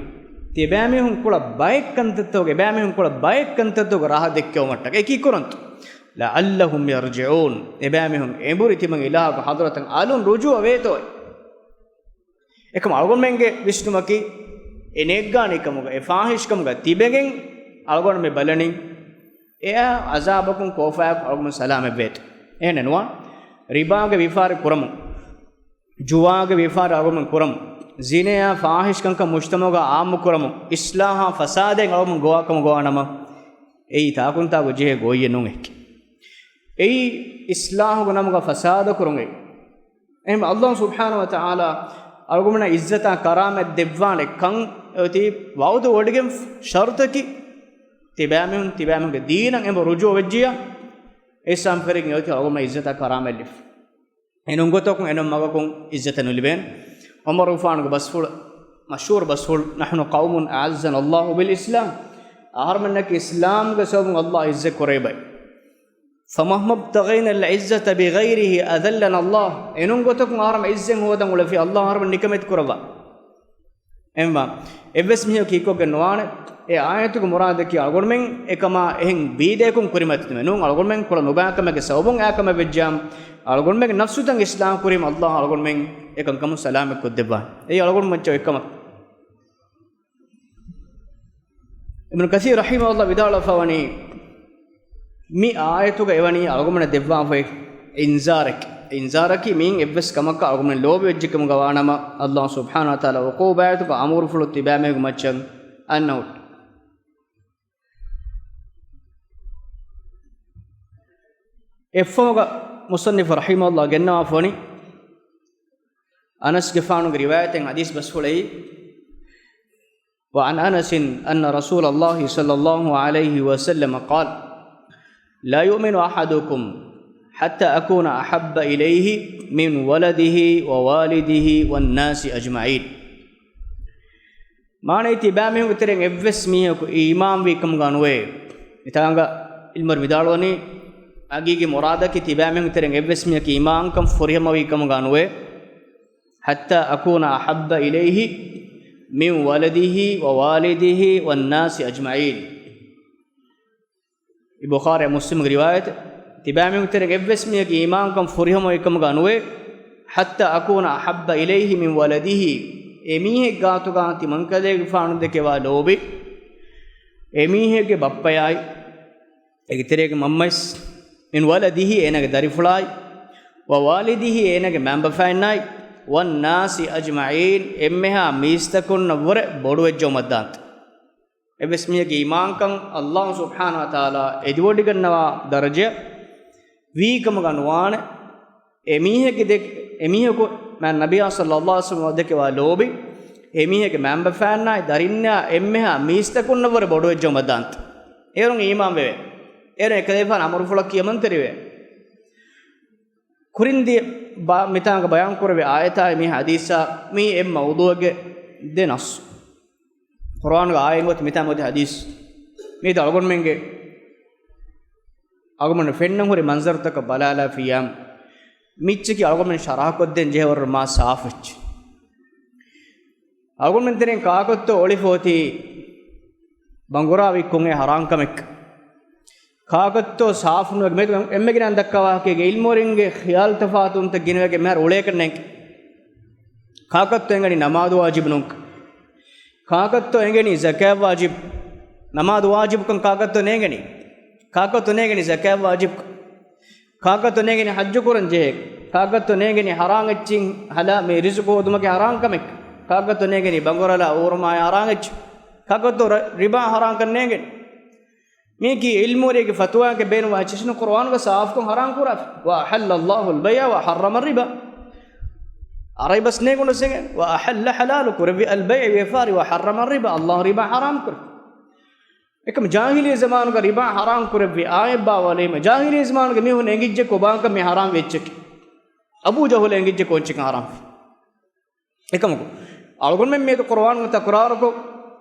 ތިބާމީހުން ކުޅަ ބައެއް ކަންތައްތަކުގެ، އެބާމީހުން ކުޅަ ބައެއް ކަންތައްތަކުގެ ރަހަ ދެއްކެވުމަށްޓަކައި. އެކީ ކުރަންތޯ؟ لعلهم يرجعون، އެބާމީހުން އެނބުރި ތިމަން އިލާހުގެ ޙަޟްރަތަށް އަލުން ރުޖޫޢަ ވޭތޯއޭ. އެކަމަ އަޅުގަނޑުމެންގެ ވިސްނުމަކީ، އެ ނޭއްގާނީ ކަމުގަ، އެ ފާޙިޝް ކަމުގަ ތިބެގެން އަޅުގަނޑު މި ބަލަނީ، އެއާ ޢަޒާބަކުން ކޯފާއަކުން އަޅުގަނޑު ސަލާމަތްވޭތޯ. އެހެނެއް ނުވާނެ. ރިބާގެ ވިޔަފާރި ކުރަމުން، ޖުވާގެ ވިޔަފާރި އަޅުގަނޑު ކުރަމުން، ޒިނޭއާ ފާޙިޝް ކަންކަން މުޖްތަމަޢުގަ ޢާއްމު ކުރަމުން، އިޞްލާޙާ ފަސާދައިން އަޅުގަނޑު ގޮވާ ކަމުގަ ވާނަމަ، އެއީ ތާކުންތާކު ޖެހޭ ގޮތްއެއް ނޫން އެކި. އެއީ އިޞްލާޙުގެ ނަމުގަ ފަސާދަ ކުރުން އެއީ. އެހެން ﷲ ސުބްޙާނަހޫ ވަތަޢާލާ އަޅުގަނޑުމެންނަށް ޢިއްޒަތާ ކަރާމަތް ދެއްވާނެ ކަން އޮތީ ވަޢުދު ވޮޑިގެން ޝަރުޠަކީ، ތިބާމީހުން ތިބާމީހުންގެ ދީނަށް އެނބު ރުޖޫޢަ ވެއްޖިއްޔާ، އެއްސާމް ފެރިގެން އޮތީ އަޅުގަނޑުމެން ޢިއްޒަތާ ކަރާމަތް ލިބި. އެނޫން ގޮތަކުން އެނޫން މަގަކުން ޢިއްޒަތެއް ނުލިބޭނެ. ޢުމަރުގެފާނުގެ ބަސްފުޅު، މަޝްހޫރު ބަސްފުޅު، نحن قوم أعزنا الله بالإسلام. އަހަރުމެންނަކީ އިސްލާމްގެ ސަބަބުން ﷲ ޢިއްޒަތް ކުރެވި ބައެއް. فمهما ابتغينا العزة بغيره أذلنا الله. އެނޫން ގޮތަކުން އަހަރުމެން ޢިއްޒަތް ހޯދަން އުޅެފި، ﷲ އަހަރުމެން ނިކަމެތި ކުރައްވާ. އެހެންވާ، އެއްވެސް މީހަކު ކީއްކޮށްގެން ނުވާނެ. އެ އާޔަތުގެ މުރާދަކީ އަޅުގަނޑުމެން އެކަމާ އެހެން ވީދޭކުން ކުރިމަތިލުމެއް ނޫން. އަޅުގަނޑުމެން ކުޅަ ނުބައިކަމެއްގެ ސަބަބުން އާކަމެއް ވެއްޖާމަ، އަޅުގަނޑުމެންގެ ނަފްސުތައް އިޞްލާޙު ކުރީމަ، ﷲ އަޅުގަނޑުމެން އެކަންކަމުން ސަލާމަތް ކޮށްދެއްވާނެ. އެއީ އަޅުގަނޑު މައްޗަށް އޮތް ކަމަކަށް. އިބްނު ކަސީރު ރަޙިމަހުﷲ ވިދާޅުވެފަ ވަނީ، މި އާޔަތުގަ އެވަނީ އަޅުގަނޑަށް ދެއްވާފައި އިންޒާރެއް. އިންޒާރަކީ މިއިން އެއްވެސް ކަމަކަށް އަޅުގަނޑު ލޯބިވެއްޖެ ކަމުގަ ވާނަމަ، ﷲ ސުބްޙާނަހޫ ވަތަޢާލާ ޢުޤޫބާތުގެ އަމުރުފުޅު ތިބާމީހުންގެ މައްޗަށް އަންނަ ހުއްޓު. އެއްފަހުގަ މުޞައްނިފު ރަޙިމަހުﷲ ގެންނަވާފަ ވަނީ، އަނަސްގެފާނުގެ ރިވާޔަތެއް ޙަދީޘް ބަސްފުޅެއް، وعن أنس أن رسول الله صلى الله عليه وسلم قال: لا يؤمن أحدكم حتى أكون أحب إليه من ولده ووالده والناس أجمعين. މާނައީ، ތިބާމީހުންގެ ތެރެއިން އެއްވެސް މީހަކު އީމާންވީ ކަމުގަ ނުވޭ. މިތާނގަ ޢިލްމުވެރިން ވިދާޅުވަނީ، ޙަޤީޤީ މުރާދަކީ ތިބާމީހުންގެ ތެރެއިން އެއްވެސް މީހަކު އީމާންކަން ފުރިހަމަވީ ކަމުގަ ނުވޭ. حتى أكون أحب إليه من ولده ووالده والناس أجمعين. އެ ބުޚާރީ މުސްލިމްގެ ރިވާޔަތެއް. ތިބާމީހުންގެ ތެރެއިން އެއްވެސް މީހަކު އީމާންކަން ފުރިހަމަވީ ކަމުގަ ނުވޭ. حتى أكون أحب إليه من ولده، އެމީހެއް ގާތުގަ ތިމަންކަލޭގެފާނު ދެކެވާ ލޯބި، އެމީހެއްގެ ބައްޕަޔާއި، އޭގެ ތެރޭގެ މަންމަވެސް، من ولده، އޭނާގެ ދަރިފުޅާއި، ووالده، އޭނާގެ މައިންބަފައިންނާއި، والناس أجمعين، އެންމެހާ މީސްތަކުންނަށްވުރެ ބޮޑުވެއްޖައުމަށްދާންތަ. އެއްވެސް މީހެއްގެ އީމާންކަން ﷲ ސުބްޙާނަހޫ ވަތަޢާލާ އެދިވޮޑިގަންނަވާ ދަރަޖައެއް ވީ ކަމުގަ ނުވާނެ. އެ މީހެއްގެ ދެ-، އެ މީހަކު މާތް ނަބިއްޔާ ޞައްލައްލާހު ޢަލައިހި ވަސައްލަމަ ދެކެވާ ލޯބި، އެ މީހެއްގެ މައިންބަފައިންނާއި ދަރިންނާ އެންމެހާ މީސްތަކުންނަށްވުރެ ބޮޑުވެއްޖައުމަށްދާންތަ. އޭރުން އީމާންވެވޭ. އޭރުން އެކަލޭގެފާނު އަމުރުފުޅަށް ކިޔަމަންތެރިވޭ. ކުރިން ދިޔަ ބާ-، މިތާނގަ ބަޔާން ކުރެވޭ އާޔަތާއި މި ޙަދީޘާ މީ އެއް މައުޟޫޢެއްގެ ދެ ނައްޞު. ޤުރުއާނުގެ އާޔަތް އޮތީ މިތާ އޮތީ ޙަދީޘް. މީތި އަޅުގަނޑުމެންގެ އަޅުގަނޑު ފެންނަން ހުރި މަންޒަރުތަކަށް ބަލާލާފިއްޔާ، މިއްޗަކީ އަޅުގަނޑުމެން ޝަރަޙަކޮށްދޭން ޖެހޭވަރު މާ ސާފު އެއްޗެއް. އަޅުގަނޑުމެން ތެރެއިން ކާކުތޯ އޮޅިފަ އޮތީ ބަނގުރާ ވިއްކުން އެ ޙަރާން ކަމެއް. ކާކުތޯ ސާފު ނުވެ މެދު އެންމެގެން ދައްކާ ވާހަކައިގެ ޢިލްމުވެރިންގެ ޚިޔާލު ތަފާތުވުންތައް ގިނަވެގެން މިހާރު އުޅޭކަށް ނޭނގެ. ކާކުތޯ އެނގެނީ ނަމާދު ވާޖިބު ނޫންކަން. ކާކުތޯ އެނގެނީ ޒަކާތް ވާޖިބު، ނަމާދު ވާޖިބުކަން ކާކުތޯ ނޭނގެނީ. ކާކުތޯ ނޭނގެނީ ޒަކާތް ވާޖިބުކަން. ކާކުތޯ ނޭނގެނީ ޙައްޖު ކުރަން ޖެހޭ. ކާކުތޯ ނޭނގެނީ ޙަރާން އެއްޗިން ޙަލާ-، މި ރިޒުޤު ހޯދުމަކީ ޙަރާން ކަމެއް. ކާކުތޯ ނޭނގެނީ ބަނގުރަލާ އޫރުމާއި ޙަރާން އެއްޗެއް. ކާކުތޯ ރި-، ރިބާ ޙަރާންކަން ނޭނގެނީ. މީކީ ޢިލްމުވެރިއެއްގެ ފަތުވާއެއް ބޭނުންވާ އެއްޗެއް ނޫން، ޤުރުއާނުގަ ސާފުކޮށް ޙަރާން ކުރާފަ. وأحل الله البيع وحرم الربا. ޢަރަބި ބަސް ނޭނގުނަސް އެނގޭ. وأحل، ޙަލާލު ކުރެއްވި، البيع، ވިޔަފާރި، وحرم الربا، ﷲ ރިބާ ޙަރާމް ކުރެއްވި. އެކަމް ޖާހިލީ ޒަމާނުގަ ރިބާ ޙަރާމް ކުރެއްވި އާޔަތް ބާވާލީމަ، ޖާހިލީ ޒަމާނުގެ މީހުން އެނގިއްޖެ ކޮބާކަން މި ޙަރާމް ވި އެއްޗަކީ. އަބޫ ޖަހުލް އެނގިއްޖެ ކޯންޗެއްކަން ޙަރާމް. އެކަމަކު، އަޅުގަނޑުމެން މިއަދު ޤުރުއާނުގަ ތަކުރާރުކޮށް،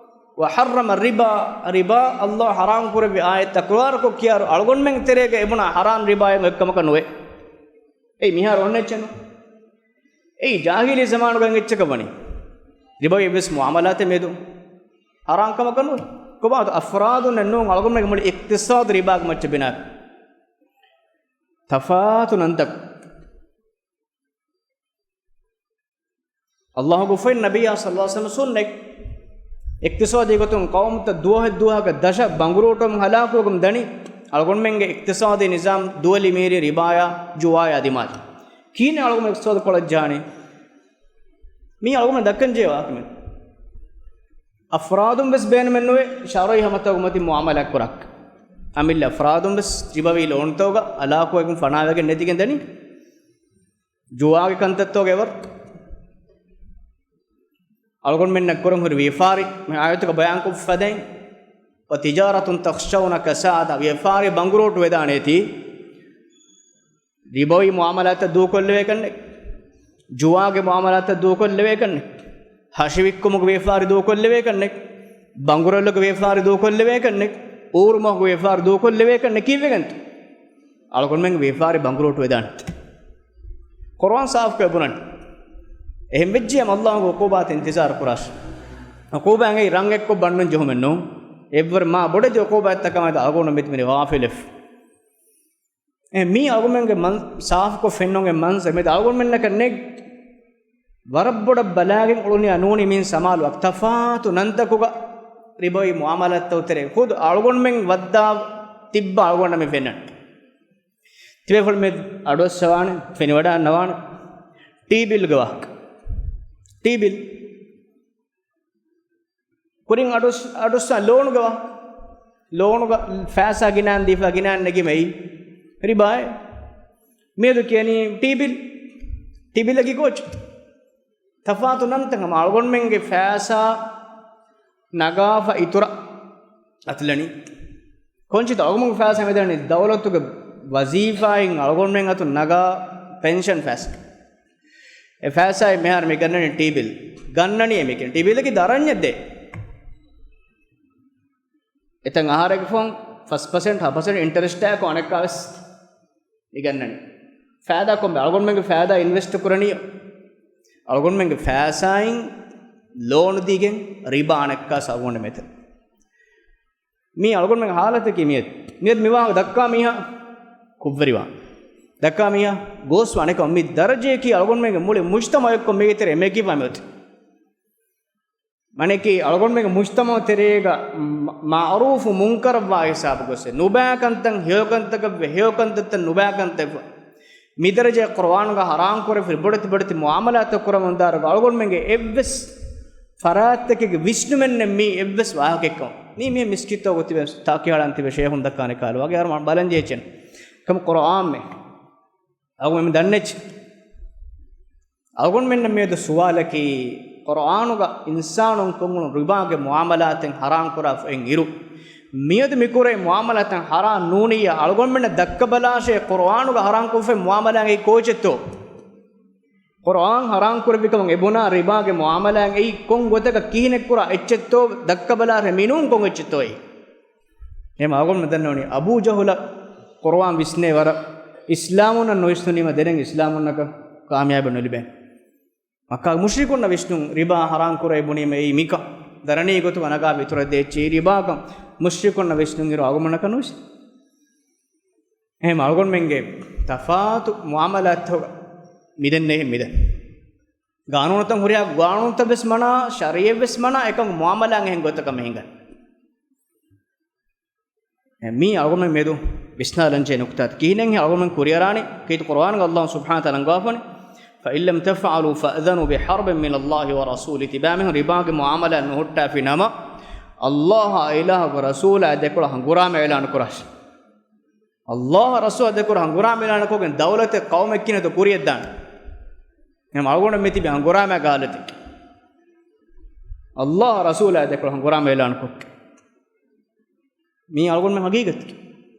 وحرم الربا، ރިބާ ﷲ ޙަރާމް ކުރެއްވި އާޔަތް ތަކުރާރުކޮށް ކިޔާއިރު، އަޅުގަނޑުމެން ތެރޭގަ އެބުނާ ޙަރާމް ރިބާއެއް އޮތްކަމަކަށް ނުވޭ. އެއީ މިހާރު އޮންނަ އެއްޗެއް ނޫން. އެއީ ޖާހިލީ ޒަމާނުގަ އެއްޗަކަށް ވަނީ. ރިބަވީ އެއްވެސް މުޢާމަލާތެއް މިއަދު ޙަރާމް ކަމަކަށް ނުވޭ. ކޮބާތޯ އަފްރާދުންނެއް ނޫން، އަޅުގަނޑުމެންގެ މުޅި އިޤްތިޞާދު ރިބާގެ މައްޗަށް ބިނާވި. ތަފާތު ނަންތަކު. ﷲގެ އުފައިން ނަބިއްޔާ ޞައްލައްލާހު ޢަލައިހި ވަސައްލަމަ ސުންނަތް. އިޤްތިޞާދީ ގޮތުން ޤައުމުތައް ދުވަހެއް ދުވަހަކަށް ދަށަށް ބަނގުރޫޓުވަމުން ހަލާކުވެގެން ދަނީ. އަޅުގަނޑުމެންގެ އިޤްތިޞާދީ ނިޒާމް ދުވެލި މީރި ރިބާޔާ ޖުވާޔާ ދިމާލަށް. ކިހިނެއް އަޅުގަނޑުމެން އިޤްތިޞާދު ކޮޅަށް ޖާނީ؟ މީ އަޅުގަނޑުމެން ދައްކަން ޖެހޭ ވާހަކަ މެން. އަފްރާދުން ވެސް ބޭނުމެއް ނުވޭ، ޝަރުޢީ ހަމަތަކުގެ މަތިން މުޢާމަލާތް ކުރާކަށް. އަމިއްލަ އަފްރާދުން ވެސް ރިބަވީ ލޯންތަކުގަ ހަލާކުވެގެން ފަނާވެގެން ނެތިގެން ދަނީ. ޖުވާގެ ކަންތައްތަކުގަ އެވަރު. އަޅުގަނޑުމެންނަށް ކުރަން ހުރި ވިޔަފާރި މި އާޔަތުގަ ބަޔާންކޮށްފަ ދެން، وتجارة تخشون كسادها، ވިޔަފާރި ބަނގުރޫޓު ވެދާނެތީ. ރިބަވީ މުޢާމަލާތައް ދޫކޮށްލެވޭކަންނެއް، ޖުވާގެ މުޢާމަލާތައް ދޫކޮށްލެވޭކަންނެއް، ހަށިވިއްކުމުގެ ވިޔަފާރި ދޫކޮށްލެވޭކަންނެއް، ބަނގުރޮލުގެ ވިޔަފާރި ދޫކޮށްލެވޭކަންނެއް، އޫރުމަހުގެ ވިޔަފާރި ދޫކޮށްލެވޭކަންނެއް ކީއްވެގެންތޯ؟ އަޅުގަނޑުމެންގެ ވިޔަފާރި ބަނގުރޫޓު ވެދާނެ. ޤުރުއާން ސާފުކޮށް ބުނަން. އެހެން ވެއްޖިއްޔާ ﷲގެ ޢުޤޫބާތަށް އިންތިޒާރު ކުރާށި. ޢުޤޫބާ އެނގެނީ ރަނގެއްކޮށް ބަންނަން ޖެހުމެއް ނޫން. އެއްވަރު މާ ބޮޑެތި ޢުޤޫބާތްތަކާމެދު އަޅުގަނޑު މިތިބެނީ ޣާފިލެއް. އެ މީ އަޅުގަނޑުމެންގެ މަން-، ސާފުކޮށް ފެންނަން އެ މަންޒަރު މިއަދު އަޅުގަނޑުމެންނަކަށް ނެތް. ވަރަށް ބޮޑަށް ބަލާގެން އުޅުނީ ނޫނީ މިހެން ސަމާލު ތަފާތު ނަންތަކުގަ ރިބަވީ މުއާމަލާތްތައް ތެރޭ ޚުދު އަޅުގަނޑުމެން ވައްދާ ތިއްބާ އަޅުގަނޑަށް މި ފެންނަން. ތިބޭފުޅު މެދު އަޑުއައްސަވާނެ، ފެނިވަޑާންނަވާނެ. ޓީ ބިލްގެ ވާހަކަ. ޓީ ބިލް. ކުރިން އަޑުސް-، އަޑުއްސާ ލޯނުގެ ވާހަކަ. ލޯނުގަ ފައިސާ ގިނައިން ދީފަ ގިނައިން ނެގީމައި ރިބާއެއް. މިއަދު ކިޔަނީ ޓީ ބިލް. ޓީ ބިލަކީ ކޯޗެއް. ތަފާތު ނަންތައް ހަމަ އަޅުގަނޑުމެންގެ ފައިސާ ނަގާފަ އިތުރަށް އަތުލަނީ. ކޮންޗިތަ އަޅުގަނޑު ފައިސާ މިދަނީ ދައުލަތުގެ ވަޒީފާއިން އަޅުގަނޑުމެން އަތު ނަގާ ޕެންޝަން ފައިސާ. އެ ފައިސާއި މިހާރު މި ގަންނަނީ ޓީ ބިލް. ގަންނަނީ އެ މިކިން. ޓީ ބިލަކީ ދަރަންޏެއް ދޭ. އެތަން އަހަރެއްގެ ފަހުން ފަސް ޕަސެންޓް، ހަ ޕަސެންޓް އިންޓަރެސްޓާއެކު އަނެއްކާވެސް މި ގަންނަނީ. ފައިދާ ކޮންމެ އަޅުގަނޑުމެންގެ ފައިދާ އިންވެސްޓް ކުރަނީ. އަޅުގަނޑުމެންގެ ފައިސާއިން ލޯނު ދީގެން ރިބާ އަނެއްކާސް އަޅުގަނޑު މެތެ. މީ އަޅުގަނޑުމެންގެ ހާލަތަކީ މިއެއް. މިއަދު މިވާހަކަ ދައްކާ މީހާ ކުށްވެރިވާ. ދައްކާ މީހާ ގޯސްވާނެ ކަމަށް މި ދަރަޖަޔަކީ އަޅުގަނޑުމެންގެ މުޅި މުޖްތަމަޢު އެއްކޮށް މީގެ ތެރެ އެމެގިފާ މިއޮތީ. މަނެކީ އަޅުގަނޑުމެންގެ މުޖްތަމަޢު ތެރޭގަ މަ-، މަޢުރޫފު މުންކަރަށްވާ ހިސާބުގަސް ނުބައި ކަންތައް ހެޔޮ ކަންތަކަށްވެ ހެޔޮ ކަންތައްތައް ނުބައި ކަންތައް މި ދަރަޖައަށް ޤުރުއާނުގަ ޙަރާމް ކުރެފި ބޮޑެތި ބޮޑެތި މުޢާމަލާތައް ކުރަމުންދާރުގަ އަޅުގަނޑުމެންގެ އެއްވެސް ފަރާތްތަކެއްގެ ވިސްނުމެއްނެއް މީ އެއްވެސް ވާހަކައެއްކަމަށް. މީ މި މިސްކިތްތަކުގަ ތިބެ ތާކިހަޅަން ތިބެ ޝޭހުން ދައްކާނެ ކާލު ވަގޭ އަރު ބަލަން ޖޭޗެން. ކަމަ ޤުރުއާންމެ. އަޅުގަނޑު މި ދަންނެއްޗެ. އަޅުގަނޑުމެންނަށް މިއަދު ސުވާލަކީ، ޤުރުއާނުގަ އިންސާނުން ކޮށްނު ރިބާގެ މުޢާމަލާތެއް ޙަރާމް ކުރާފައި އިރު، މިއަދު މި ކުރޭ މުޢާމަލާތެއް ޙަރާމް ނޫނިއްޔާ އަޅުގަނޑުމެންނަށް ދައްކަބަލާށޭ، ޤުރުއާނުގަ ޙަރާމް ކޮށްފައި މުޢާމަލާތް އެއީ ކޯޗެއްތޯ؟ ޤުރުއާން ޙަރާމް ކުރެއްވިކަމަށް އެބުނާ ރިބާގެ މުޢާމަލާތް އެއީ ކޮން ގޮތަކަށް ކިހިނެއްކުރާ އެއްޗެއްތޯ ދައްކަބަލާށޭ، މިނޫން ކޮން އެއްޗެއްތޯއޭ؟ އެހެން އަޅުގަނޑު ދަންނަވަނީ އަބޫ ޖަހުލަށް ޤުރުއާން ވިސްނޭ ވަރަށް އިސްލާމުންނަށް ނުވިސްނުނީމަ ދެނެއް އިސްލާމުންނަކަށް ކާމިޔާބެއް ނުލިބޭނެ. މައްކާ މުޝްރިކުންނަށް ވިސްނުން ރިބާ ޙަރާމް ކުރޭ ބުނީމަ އެއީ މިކަން. ދަރަނީ ގޮތުގަ ނަގާ އިތުރަށް ދޭ އެއްޗެއް ރިބާކަން މުޝްރިކުންނަށް ވިސްނުން އިރު އަޅުގަނޑަކަށް ނުވިސްނޭ. އެހެން އަޅުގަނޑުމެންގެ ތަފާތު މުޢާމަލާތްތަކުގަ މިދެންނެ މިދެން. ގާނޫނުތައް ހުރިހާ ގާނޫނުތައް ވެސް މަނާ، ޝަރީޢަތް ވެސް މަނާ، އެކަމަކު މުޢާމަލާތް އެހެން ގޮތަކަށް މި ހިނގަނީ. އެ މީ އަޅުގަނޑުމެން މެދު ވިސްނާލަންޖެހޭ ނުކުތާތައް. ކިހިނެއްހެން އަޅުގަނޑުމެން ކުރިއަރާނީ؟ ކީރިތި ޤުރުއާނުގަ ﷲ ސުބްޙާނަހޫ ވަތަޢާލާ އަންގަވާފަވަނީ، فَإِن لَّمْ تَفْعَلُوا فَأْذَنُوا بِحَرْبٍ مِّنَ اللَّهِ وَرَسُولِهِ. ތިބާމީހުން ރިބާގެ މުޢާމަލާތް ނުހުއްޓާފި ނަމަ، ﷲ އާ އިލާހުގެ ރަސޫލާ ދެކޮޅަށް ހަނގުރާމަ އިޢުލާނު ކުރާށި. ﷲ ރަސޫލާ ދެކޮޅަށް ހަނގުރާމަ އިޢުލާނު ކޮށްގެން ދައުލަތެއް ޤައުމެއް ކިހިނެއްތޯ ކުރިއަށްދާނެ. އެހެން އަޅުގަނޑު މި ތިބި ހަނގުރާމަ ގާލަތެއް. ﷲ ރަސޫލާ ދެކޮޅަށް ހަނގުރާމަ އިޢުލާނު ކޮށް. މީ އަޅުގަނޑުމެން ހަގީގަތަކީ.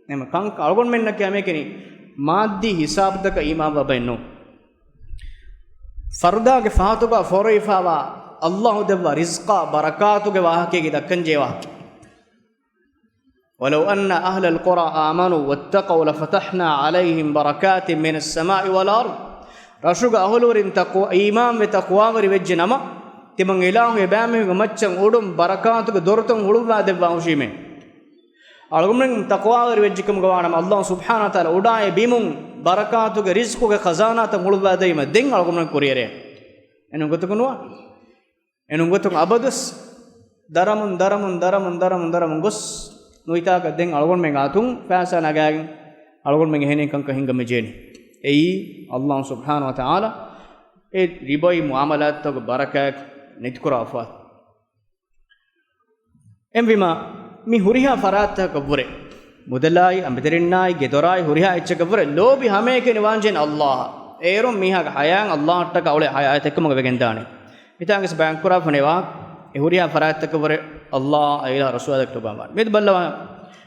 ނޭމ ކަން އަޅުގަނޑުމެންނަކީ ހަމައެކަނި މާއްދީ ހިސާބުތަކަށް އީމާންވާ ބައެއް ނޫން. ފަރުދާގެ ފަހަތުގަ ފޯރުވެފަވާ ﷲ ދެއްވާ ރިޒްޤާ ބަރަކާތުގެ ވާހަކައިގެ ދައްކަންޖެހޭ ވާހަކަ. وَلَوْ أَنَّ أَهْلَ الْقُرَىٰ آمَنُوا وَاتَّقَوْا لَفَتَحْنَا عَلَيْهِم بَرَكَاتٍ مِّنَ السَّمَاءِ وَالْأَرْضِ. ރަށުގެ އަހުލުވެރިން ތަޤްވާ، އީމާންވެ ތަޤްވާވެރި ވެއްޖެ ނަމަ، ތިމަން އިލާހު އެބައިމީހުންގެ މައްޗަށް އުޑުން ބަރަކާތުގެ ދޮރުތައް ހުޅުވާ ދެއްވާ ހުށީމޭ. އަޅުގަނޑުމެން ތަޤްވާވެރި ވެއްޖެކަމުގަ ވާނަމަ، ﷲ ސުބްޙާނަހޫ ވަތަޢާލާ އުޑާއި ބިމުން ބަރަކާތުގެ ރިޒްޤުގެ ޚަޒާނާތައް ހުޅުވާދެވީމަ، ދެން އަޅުގަނޑުމެން ކުރިއެރޭ. އެނޫން ގޮތަކަށް ނުވާ. އެނޫން ގޮތަކަށް އަބަދުވެސް ދަރަމުން، ދަރަމުން، ދަރަމުން، ދަރަމުން ގޮސް ނުވިތާކަށް ދެން އަޅުގަނޑުމެން އަތުން ފައިސާ ނަގާގެން އަޅުގަނޑުމެން އެހެނެއް ކަންކަން ހިންގަމެއް ޖޭނެ. އެއީ ﷲ ސުބްޙާނަހޫ ވަތަޢާލާ އެ ރިބަވީ މުޢާމަލާތްތަކުގެ ބަރަކާތް ނެތިކުރާފަ. އެހެންވީމަ، މި ހުރިހާ ފަރާތްތަކަށްވުރެ، މުދަލާއި، އަނބިދަރިންނާއި، ގެދޮރާއި، ހުރިހާ އެއްޗަކަށްވުރެ، ލޯބި ހަމައެކަނި ވާންޖެހޭނެ ﷲ. އޭރުން މީހާގެ ޙަޔާތް ﷲ އަށްޓަކާ އުޅޭ ޙަޔާތެއްކަމުގަ ވެގެންދާނެ. މިތާނގެސް ބަޔާންކުރާފަނޭ ވާ، އެ ހުރިހާ ފަރާތްތަކަށްވުރެ، ﷲ އާ އިލާހު ރަސޫލާ ދެކޮޅަށް ލޮބުވާން ވާނެ. މިއަދު ބައްލަވާ،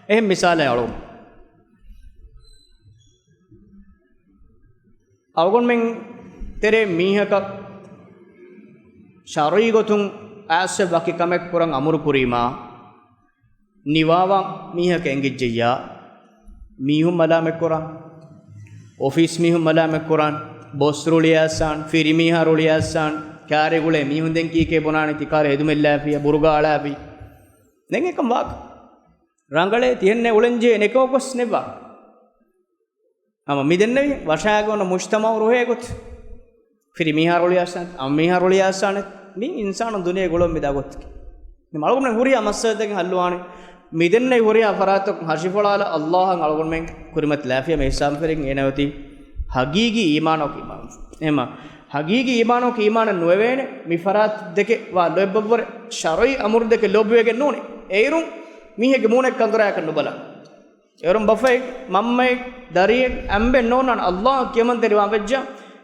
އެހެން މިސާލެއް އަޅުގަނޑު. އަޅުގަނޑުމެން ތެރޭ މީހަކަށް ޝަރުޢީ ގޮތުން އާސްވެ ވަކި ކަމެއް ކުރަން އަމުރު ކުރީމާ، ނިވާވާ މީހަކަށް އެނގިއްޖެއްޔާ، މީހުން މަލާމަތް ކުރާ، އޮފީސް މީހުން މަލާމަތް ކުރާން، ބޮސް ރުޅިއައްސާން، ފިރިމީހާ ރުޅިއައްސާން، ކާރެއް ގުޅޭ މީހުން ދެން ކީކޭ ބުނާނީ ތި ކާރެއް ހެދުމެއްލާފިޔާ، ބުރުގާ އަޅާފި. ދެން އެކަން ވާކަށް ރަނގަޅޭ ތިހެންނެއް އުޅެންޖެހޭ ނެކޯ ގޮސް ނެއްވާ. ހަމަ މި ދެންނެވި ވަށާގެ އޮންނަ މުޖްތަމަޢު ރުހޭ ގޮތު. ފިރި މީހާ ރުޅިއައްސާނެ، އަން މީހާ ރުޅިއައްސާނެ. މި އިންސާނުން ދުނިޔޭ ގުޅުން މިދާ ގޮތަކީ. އަޅުގަނޑުމެން ހުރިހާ މައްސަލަތަކެއް ހައްލުވާނެ. މިދެންނެވި ހުރިހާ ފަރާތަކުން ހަށިފޮޅާލާ އައްލާހަށް އަޅުގަނޑުމެން ކުރިމަތިލާފިޔާ މި އިސްލާމް ފިރިން އޭނަ އޮތީ ހަގީގީ އީމާނަކު އީމާން. އެހެންމަ ހަގީގީ އީމާނަކު އީމާނެއް ނުވެވޭނެ މި ފަރާތް ދެކެ ވާ ލޯތްބަށްވުރެ ޝަރުޢީ އަމުރު ދެކެ ލޯބިވެގެން ނޫނޭ. އޭރުން މީހެއްގެ މޫނެއް ކަނދުރާއަކަށް ނުބަލާ. އޭރުން ބަފައެއް، މަންމައެއް، ދަރިއެއް، އަނބެއް ނޯންނާނެ އައްލާހަށް ކިޔަމަންތެރިވާން ވެއްޖާ،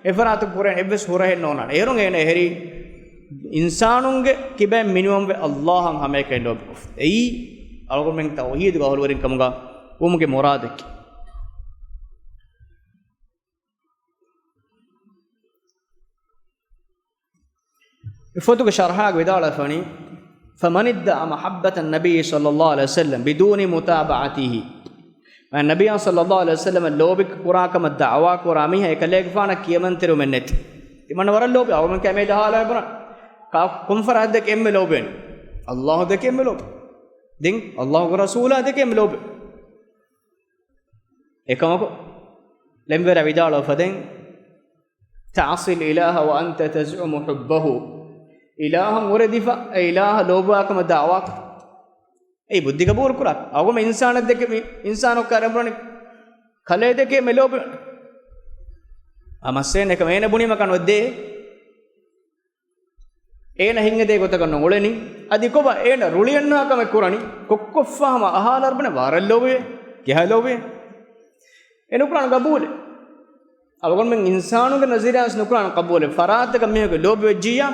އެފަރާތުން ކުރެވޭނެ އެއްވެސް ހުރަހެއް ނޯންނާނެ. އޭރުން އޭނަ އެހެރީ އިންސާނުންގެ ކިބައިން މިނިވަންވެ އައްލާހަށް ހަމައެކަނި ލޯބިކޮށް. އެއީ އަޅުގަނޑުމެން ތައުޙީދުގެ އަހުލުވެރިން ކަމުގަ ވުމުގެ މުރާދަކީ. އެ ފޮތުގެ ޝަރްޙާގަ ވިދާޅުވެފަނީ، فمن ادعى محبة النبي صلى الله عليه وسلم بدون متابعته. ނަބިއްޔާ ޞައްލައްލާހު ޢަލައިހި ވަސައްލަމަށް ލޯބި ކުރާ ކަމަށް ދަޢުވާ ކުރާ މީހާ އެކަލޭގެފާނަށް ކިޔަމަންތެރިވުމެއް ނެތި. ތިމަންނަ ވަރަށް ލޯބި އަޅުގަނޑު ކަމޭ ދަހާލާ ބުނާ. ކާ-، ކޮން ފަރާތް ދެކެ އެންމެ ލޯބިވެނީ؟ އައްލާހު ދެކެ އެންމެ ލޯބި. ދެން އައްލާހުގެ ރަސޫލާ ދެކެ އެންމެ ލޯބި. އެކަމަކު، ޅެންވެރިޔާ ވިދާޅުވެފަ ދެން، تعصي الإله وأنت تزعم حبه. އިލާހަށް އުރެދިފަ، އެ އިލާހަށް ލޯބިވާކަމަށް ދަޢުވާ ކުރު. އެއީ ބުއްދި ގަބޫލު ކުރާ. އަޅުގަނޑު އިންސާނެއް ދެކެ މި އިންސާނަކު ކަރެން ބުނަނީ ކަލޭ ދެކެ މެ ލޯބި. އާ މައްސަލައެއް ނެތް ކަމަށް އޭނަ ބުނީމަ ކަން އޮތް ދޭ. އޭނަ ހިތްހެދޭ ގޮތަކަށް ނޫން އުޅެނީ. އަދި ކޮބާ އޭނަ ރުޅިއަންނާ ކަމެއް ކުރަނީ؟ ކޮއްކޮށްފާ ހަމަ އަހާލަރު ބުނެ ވަރަށް ލޯބިވޭ. ކިހާ ލޯބިވޭ؟ އެ ނުކުރާނެ ގަބޫލެއް. އަޅުގަނޑުމެން އިންސާނުގެ ނަޒަރިއާސް ނުކުރާނެ ގަބޫލެއް. ފަރާތަކަށް މީހަކު ލޯބިވެއްޖިއްޔާ،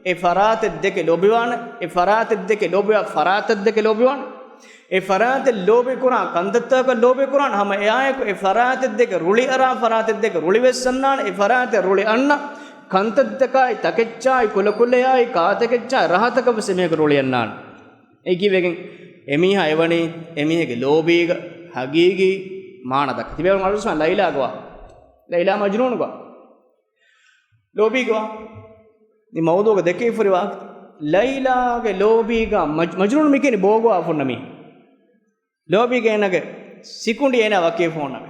އެ ފަރާތެއް ދެކެ ލޯބިވާނެ، އެ ފަރާތެއް ދެކެ ލޯބިވާ ފަރާތެއް ދެކެ ލޯބިވާނެ. އެ ފަރާތެއް ލޯބި ކުރާ ކަންތައްތަކަށް ލޯބި ކުރާނެ. ހަމަ އެއާއެކު އެ ފަރާތެއް ދެކެ ރުޅިއަރާ ފަރާތެއް ދެކެ ރުޅިވެސް އަންނާނެ. އެ ފަރާތެއް ރުޅި އަންނަ ކަންތައްތަކާއި، ތަކެއްޗާއި، ކުލަކުލަޔާއި، ކާތަކެއްޗާއި، ރަހަތަކަށް ވެސް އެމީހަކު ރުޅި އަންނާނެ. އެ ކީއްވެގެން؟ އެމީހާ އެވަނީ އެމީހެއްގެ ލޯބީގަ ހަގީގީ މާނަ ދައްކަ. ތިބޭފުޅުން އަޅުސާން ލައިލާގަވާ. ލައިލާ މަޖްނޫނުގަ. ލޯބީގަވާ. މި މައުޟޫގަ ދެކެވިފައިވާ ލައިލާގެ ލޯބީގަ މަޖް-، މަޖްނޫނު މިކިޔަނީ ބޯގަވާ ފުންނަ މީ. ލޯބީގަ އޭނަގެ ސިކުނޑި އޭނަ ވަކިވެފަ ހުންނަމޭ.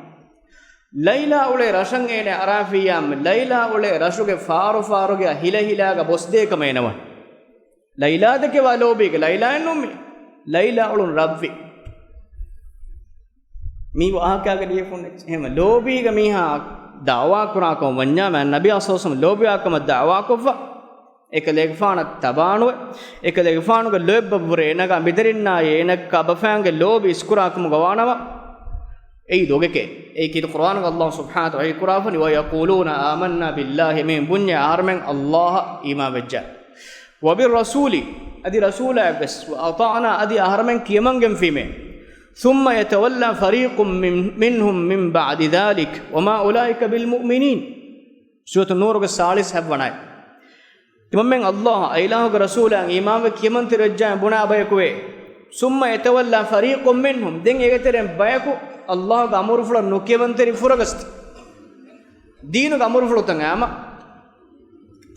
ލައިލާ އުޅޭ ރަށަށް އޭނަ އަރާފިއްޔާމެ، ލައިލާ އުޅޭ ރަށުގެ ފާރު ފާރުގެ ހިލަ ހިލާގަ ބޮސްދޭ ކަމަށް އޭނަ ވަން. ލައިލާ ދެކެވާ ލޯބީގަ ލައިލާއެއް ނޫން މީ. ލައިލާ އުޅުން ރަށްވި. މީ ވާހަކައިގަ ލިޔެފަ ހުންނަ އެއްޗެއް. އެހެންވެ ލޯބީގަ މީހާ ދަޢުވާ ކުރާ ކަމަށް ވަންޏާ، މާތް ނަބިއްޔާ ޞައްލައްލާހު ޢަލައިހި ވަސައްލަމަ ލޯބިވާ ކަމަށް ދަޢުވާ ކޮށްފަ، އެކަލޭގެފާނަށް ތަބާނުވެ، އެކަލޭގެފާނުގެ ލޯތްބަށްވުރެ އޭނަގާ މިދަރިންނާއި އޭނައަށް ބަފައިންގެ ލޯބި އިސްކުރާ ކަމުގަ ވާނަމަ، އެއީ ލޮގެކޭ. އެއީ ކީރިތި ޤުރްއާނުގަ ﷲ ސުބްޙާނަހޫ ވަތަޢާލާ ވަޙީ ކުރާފަ ވަނީ، وَيَقُولُونَ آمَنَّا بِاللَّهِ، އެމީހުން ބުންޏޭ އަހަރުމެން ﷲ އަށް އީމާން ވެއްޖާ. وَبِالرَّسُولِ، އަދި ރަސޫލާއަށްވެސް، وَأَطَعْنَا، އަދި އަހަރުމެން ކިޔަމަންގެންފީމޭ. ثُمَّ يَتَوَلَّىٰ فَرِيقٌ مِّنْ، مِنْهُمْ مِنْ بَعْدِ ذَٰلِكَ وَمَا أُولَٰئِكَ بِالْمُؤْمِنِينَ. ސޫރަތު ނޫރުގެ ސާޅީސް ހަތްވަނަ އާޔަތް. ތިމަންމެން ﷲ އަށް، އިލާހުގެ ރަސޫލާއަށް އީމާންވެ ކިޔަމަންތެރިވެއްޖާ ބުނާ ބަޔަކުވޭ. ثُمَّ يَتَوَلَّىٰ فَرِيقٌ مِّنْهُمْ، ދެން އޭގެތެރެއިން ބަޔަކު ﷲގެ އަމުރުފުޅަށް ނުކިޔަމަންތެރި ފުރަގަސްދީ. ދީނުގެ އަމުރުފުޅުތައް އައިމަ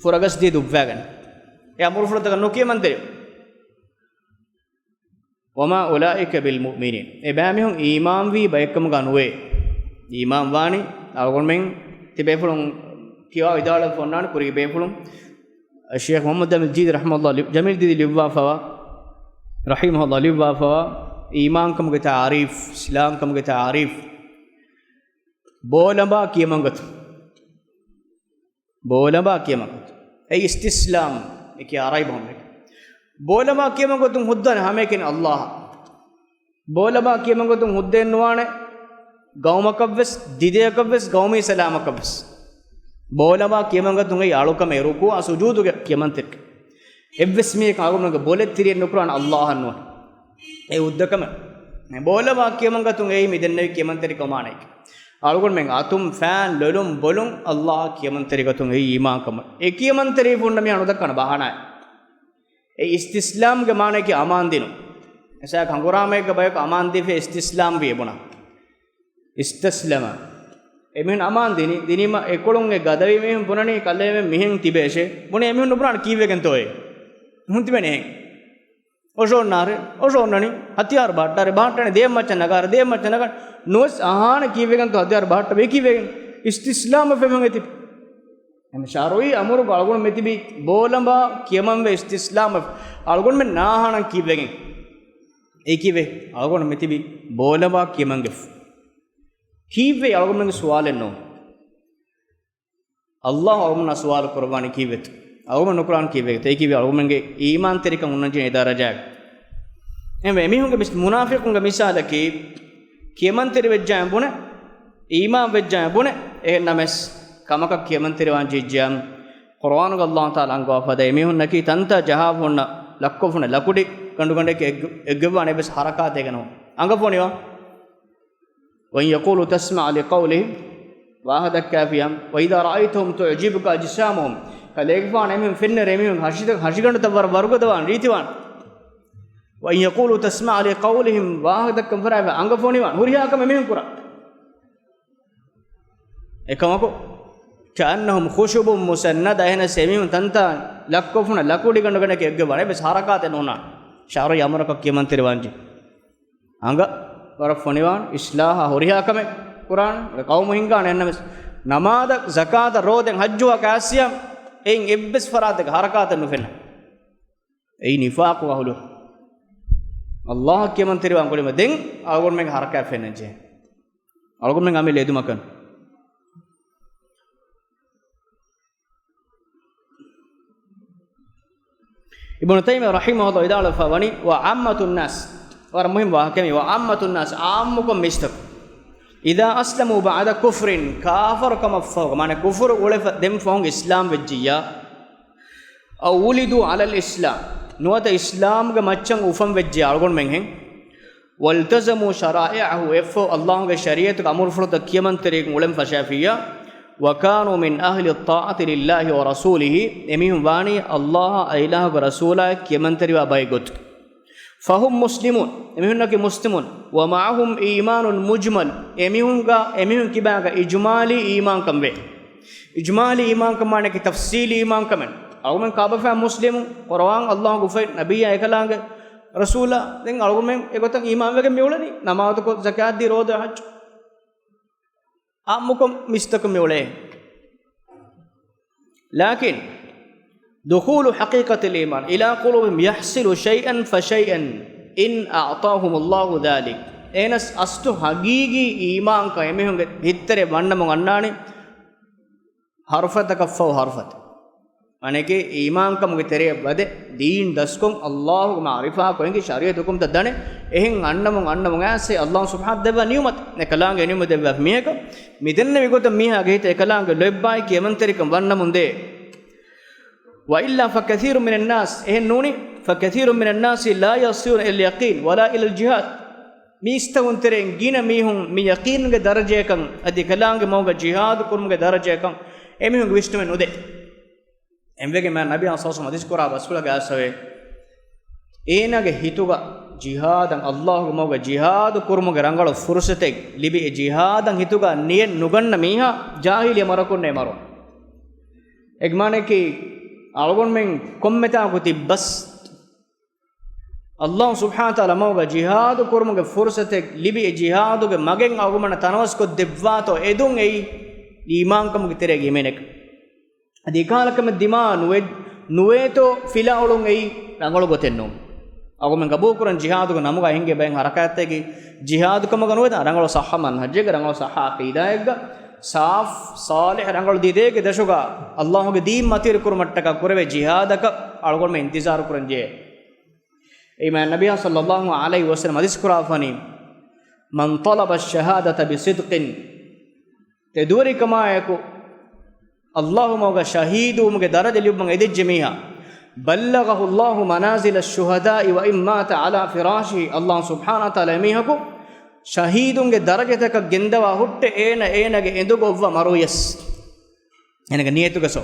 ފުރަގަސްދީ ދުއްވާގަނެ. އެ އަމުރުފުޅުތަކަށް ނުކިޔަމަންތެރި. وَمَا أُولَٰئِكَ بِالْمُؤْمِنِينَ. އެ ބައިމީހުން އީމާންވީ ބައެއްކަމުގަ ނުވޭ. އީމާންވާނީ އަޅުގަނޑުމެން ތިބޭފުޅުން ކިޔާ ވިދާޅުވެފަ އޮންނާނެ ކުރީގެ ބޭފުޅުން. ޝޭޚް މުޙައްމަދު ޖަމީލް ޖައްދީދީ ރަޙިމަހުﷲ ލި-، ޖަމީލް ދީދީ ލިޔުއްވާފަވާ، ރަޙިމަހުﷲ ލިޔުއްވާފަވާ، އީމާންކަމުގެ ތަޢުރީފް، އިސްލާމްކަމުގެ ތަޢުރީފް. ބޯލަނބާ ކިޔަމަންގަތު. ބޯލަނބާ ކިޔަމަންގަތު. އެ އިސްތިސްލާމް އެކި އަރަބި ބަހުން. ބޯލަނބާ ކިޔަމަންގަތުން ހުއްދަން ހަމައެކަނި ﷲ. ބޯލަނބާ ކިޔަމަންގަތުން ހުއްދައެއް ނުވާނެ ގައުމަކަށްވެސް، ދިދަޔަކަށްވެސް، ގައުމީ ސަލާމަކަށްވެސް. ބޯލަނބާ ކިޔަމަންގަތުން އެއީ އަޅުކަމެއް، ރުކޫޢާ ސުޖޫދުގެ ކިޔަމަންތެރިކަން. އެއްވެސް މީހަކަށް އަޅުގަނޑުގެ ބޮލެއް ތިރިއެއް ނުކުރާނެ ﷲ އަށް ނުވަތަ. އެ ހުއްދަކަމެއް. ބޯލަނބާ ކިޔަމަންގަތުން އެއީ މި ދެންނެވި ކިޔަމަންތެރިކަމާ ނެތް. އަޅުގަނޑުމެން އަތުން ފައިން ލޮލުން ބޮލުން ﷲ އަށް ކިޔަމަންތެރި ގޮތުން އެއީ އީމާންކަމެއް. އެ ކިޔަމަންތެރި ފުންނަ މީހާ ނުދައްކާނެ ބަހާނާއެއް. އެ އިސްތިސްލާމްގެ މާނައަކީ އަމާންދިނުން. އެސާ ކަނގުރާމައެއްގަ ބަޔަކު އަމާންދީފަ އިސްތިސްލާމް ވި އެބުނާ. އިސްތަސްލަމަ. އެމީހުން އަމާންދިނީ، ދިނީމަ އެކޮޅުން އެ ގަދަވީ މީހުން ބުނަނީ ކަލޭމެން މިހެން ތިބޭށޭ. ބުނީ އެމީހުން ނުބުނާނެ ކީއްވެގެންތޯއޭ. މީހުން ތިބެނީ އެހެން. އޮށޯންނާރެ، އޮށޯންނަނީ، ހަތިޔާރު ބަހައްޓާރެ، ބަހައްޓަނީ ދޭއް މައްޗަށް ނަގާރެ، ދޭއް މައްޗަށް ނަގާ، ނުވެސް އަހާނެ ކީއްވެގެންތޯ ހަތިޔާރު ބަހައްޓަވީ ކީއްވެގެން؟ އިސްތިސްލާމަށް ފެން އެތި. އެމަ ޝަރުޢީ އަމުރުގަ އަޅުގަނޑު މިތިބީ ބޯލަނބާ ކިޔަމަންވެ އިސްތިސްލާމް އަޅުގަނޑުމެން ނާހާނަން ކީއްވެގެން؟ އެއީ ކީއްވެ؟ އަޅުގަނޑު މިތިބީ ބޯލަނބާ ކިޔަމަންގެ. ކީއްވެ އަޅުގަނޑުމެންގެ ސުވާލެއް ނޫން. އައްލާހު އަޅުގަނޑުމެންނާ ސުވާލު ކުރައްވާނީ ކީއްވެތަ؟ އަޅުގަނޑު ނުކުރާން ކީއްވެގެތަ؟ އެއީ ކީއްވެ؟ އަޅުގަނޑުމެންގެ އީމާންތެރިކަން އޮންނަންޖެހޭ ދަރަޖާގަ. އެހެންވެ، އެމީހުންގެ މިސް-، މުނާފިޤުންގެ މިސާލަކީ، ކިޔަމަންތެރިވެއްޖާއެއް ބުނެ، އީމާން ވެއްޖާއެއް ބުނެ، އެހެން ނަމަވެސް ކަމަކަށް ކިޔަމަންތެރިވާން ޖެހިއްޖެއްޔާ، ޤުރުއާނުގަ އައްލާހު ތަޢާލާ އަންގަވާ ފަދަ އެމީހުންނަކީ ތަންތާ ޖަހާފަ ހުންނަ ލައްކޮށް ފުންނަ ލަކުޑި ގަނޑުގަނޑެއްގެ އެއްގަ-، އެއްގަވާނެ އެއްވެސް ޙަރަކާތެއްގަ ނޫން. އަނގަ ފޮނިވާން. وإن يقولوا تسمع لقولهم، ވާހަކަ ދައްކާފިޔާ، وإذا رأيتهم تعجبك أجسامهم، ކަލޭގެފާނު އެމީހުން ފެންނައިރު އެމީހުން ހަށި-، ހަށިގަނޑުތައް ވަރަށް ވަރުގަދަވާން ރީތިވާން. وإن يقولوا تسمع لقولهم، ވާހަކަ ދައްކަން ފަށާފަ އަނގަ ފޮނިވާން، ހުރިހާ ކަމެއް އެމީހުން ކުރާ. އެކަމަކު، كأنهم خشب مسندة، އެހެނަސް އެމީހުން ތަންތާ ލައްކޮށް ފުންނަ ލަކުޑިގަނޑުގަނޑެއްގެ އެއްގަވާނެ އެއްވެސް ޙަރަކާތެއް ނޯންނާނެ. ޝަރުޢީ އަމުރަކަށް ކިޔަމަންތެރިވާން ޖެހޭ. އަނގަ ވަރަށް ފޮނިވާން، އިޞްލާޙާ ހުރިހާ ކަމެއް ކުރާނެ، ޤައުމު ހިންގާނެ. އެހެންނަމަވެސް ނަމާދަށް، ޒަކާތަށް، ރޯދައަށް، ޙައްޖު ހައްޖަށް ކައިސްޔާ އެއިން އެއްވެސް ފަރާތެއްގަ ޙަރަކާތެއް ނުފެންނަ. އެއީ ނިފާޤު އަހުލު. އައްލާހަށް ކިޔަމަންތެރިވާން ގުޅިމަ ދެން އަޅުގަނޑުމެންގެ ޙަރަކާތް ފެންނަން ޖެހޭ. އަޅުގަނޑުމެން އަމިއްލަ އެދުމަކަށް. އިބްނު ތައިމިއްޔާ ރަޙިމަހުﷲ ވިދާޅުވެފަ ވަނީ، وعامة الناس، ވަރަށް މުހިންމު ވާހަކައެއް، وعامة الناس، ޢާއްމުކޮށް މީސްތަކު، إذا أسلموا بعد كفر، ކާފަރު ކަމަށްފަހުގަ، މާނަ ކުފުރު އުޅެފަ ދެން ފަހުން އިސްލާމް ވެއްޖިއްޔާ، أو ولدوا على الإسلام، ނުވަތަ އިސްލާމްގެ މައްޗަށް އުފަން ވެއްޖިއްޔާ އަޅުގަނޑުމެންހެން، والتزموا شرائعه، އެއްފަހު އައްލާހުގެ ޝަރީޢަތުގެ އަމުރުފުޅުތައް ކިޔަމަންތެރިވެގެން އުޅެން ފަށާފިއްޔާ، وكانوا من أهل الطاعة لله ورسوله، އެމީހުން ވާނީ އައްލާހާ އައިލާހުގެ ރަސޫލާއަށް ކިޔަމަންތެރިވާ ބައެއް ގޮތުގަ. فهم مسلمون، އެމީހުންނަކީ މުސްލިމުން، ومعهم إيمان مجمل، އެމީހުންގަ، އެމީހުން ކިބާގަ އިޖުމާލީ އީމާންކަން ވޭ. އިޖުމާލީ އީމާންކަމާނެކި ތަފްސީލީ އީމާންކަމެއް. އަޅުގަނޑު ކާބަފާ މުސްލިމު، ޤުރުއާން، އައްލާހުގެ އުފަތް، ނަބިއްޔާ އެކަލާނގެ ރަސޫލާ، ދެން އަޅުގަނޑުމެން އެގޮތަށް އީމާންވެގެން މިއުޅެނީ. ނަމާދުކޮށް، ޒަކާތްދީ، ރޯދަ، ޙައްޖު. އާއްމުކޮށް މީސްތަކުން މިއުޅޭ. لكن دخول حقيقة الإيمان إلى قلوبهم يحصل شيئا فشيئا إن أعطاهم الله ذلك. އެހެނަސް އަސްލު ޙަޤީޤީ އީމާންކަން އެމީހުންގެ ހިތްތެރެއަށް ވަންނަމުން އަންނާނެ، ޙަރުފަތަކަށްފަހު ޙަރުފަތައް. އަނެކޭ އީމާންކަމުގެ ތެރެއަށް ވަދެ، ދީން ދަސްކޮށް، އައްލާހުގެ މަޢުރިފާކޮށް އެނގި، ޝަރީޢަތު ޙުކުމްތައް ދަނެ، އެހެން އަންނަމުން އަންނަމުން އައިސް އައްލާހު ސުބްޙާނަހޫ ދެއްވާ ނިޢުމަތް، އެކަލާނގެ ނިޢުމަތް ދެއްވާ މީހަކަށް، މިދެންނެވި ގޮތަށް މީހާގެ ހިތަށް އެކަލާނގެ ލޯތްބާއި ކިޔަމަންތެރިކަން ވަންނަމުން ދޭ. وإلا فكثير من الناس، އެހެން ނޫނީ، فكثير من الناس لا يصلون إلى اليقين ولا إلى الجهاد. މީސްތަކުން ތެރެއިން ގިނަ މީހުން މި ޔަޤީނުގެ ދަރަޖަޔަކަށް އަދި އެކަލާނގެ މަގުގަ ޖިހާދު ކުރުމުގެ ދަރަޖަޔަކަށް އެމީހުންގެ ވިސްނުމެއް ނުދޭ. އެންވެގެން މާ ނަބީ ޞައްލަﷲު ޢަލައިހި ވަސައްލަމަ ޙަދީޘް ކުރާ ބަސްފުޅަކަށް އައިސްފަވޭ. އޭނާގެ ހިތުގަ ޖިހާދަށް، އައްލާހުގެ މަގުގަ ޖިހާދު ކުރުމުގެ ރަނގަޅު ފުރުޞަތެއް ލިބި، އެ ޖިހާދަށް ހިތުގަ ނިޔަތް ނުގަންނަ މީހާ ޖާހިލިއްޔަ މަރަކުންނޭ މަރު. އޭގެ މާނައަކީ އަޅުގަނޑުމެން ކޮންމެތާކު ތިއްބަސް އައްލާހު ސުބްޙާނަހޫ ވަތަޢާލާ މަގުގަ ޖިހާދު ކުރުމުގެ ފުރުޞަތެއް ލިބި، އެ ޖިހާދުގެ މަގެއް އަޅުގަނޑުމެންނަށް ތަނަވަސްކޮށްދެއްވާތޯ އެދުން އެއީ އީމާންކަމުގެ ތެރޭގަ ހިމެނޭކަށް. އަދި އެކަހަލަ ކަމެއް ދިމާ ނުވެ-، ނުވޭތޯ ފިލާ އުޅުން އެއީ ރަނގަޅު ގޮތެއް ނޫން. އަޅުގަނޑުމެން ގަބޫލުކުރަން ޖިހާދުގެ ނަމުގަ އެނގޭ ބައެއް ޙަރަކާތްތަކެއް ޖިހާދު ކަމުގަ ނުވެތާ، ރަނގަޅު ޞައްޙަ މަންހަޖެއްގަ، ރަނގަޅު ޞައްޙަ ޢަޤީދާއެއްގަ، ސާފު ޞާލިޙު ރަނގަޅު ދިދޭގެ ދަށުގަ އައްލާހުގެ ދީން މަތިވެރި ކުރުމަށްޓަކާ ކުރެވޭ ޖިހާދަކަށް އަޅުގަނޑުމެން އިންތިޒާރު ކުރަން ޖެހޭ. އެއީ މާތް ނަބިއްޔާ ޞައްލަﷲު ޢަލައިހި ވަސައްލަމަ ޙަދީޘް ކުރާފަނީ، من طلب الشهادة بصدق، ތެދުވެރިކަމާއެކު އައްލާހު މަގުގަ ޝަހީދުވުމުގެ ދަރަޖަ ލިބުމަށް އެދިއްޖެ މީހާ، بلغه الله منازل الشهداء وإن مات على فراشه، އައްލާހު ސުބްޙާނަހޫ ވަތަޢާލާ އެމީހަކު ޝަހީދުންގެ ދަރަޖަތަކަށް ގެންދަވާ ހުއްޓެ އޭނަ އޭނަގެ އެނދުގަ އޮއްވާ މަރުވިޔަސް. އޭނަގެ ނިޔަތުގެ ސޯ.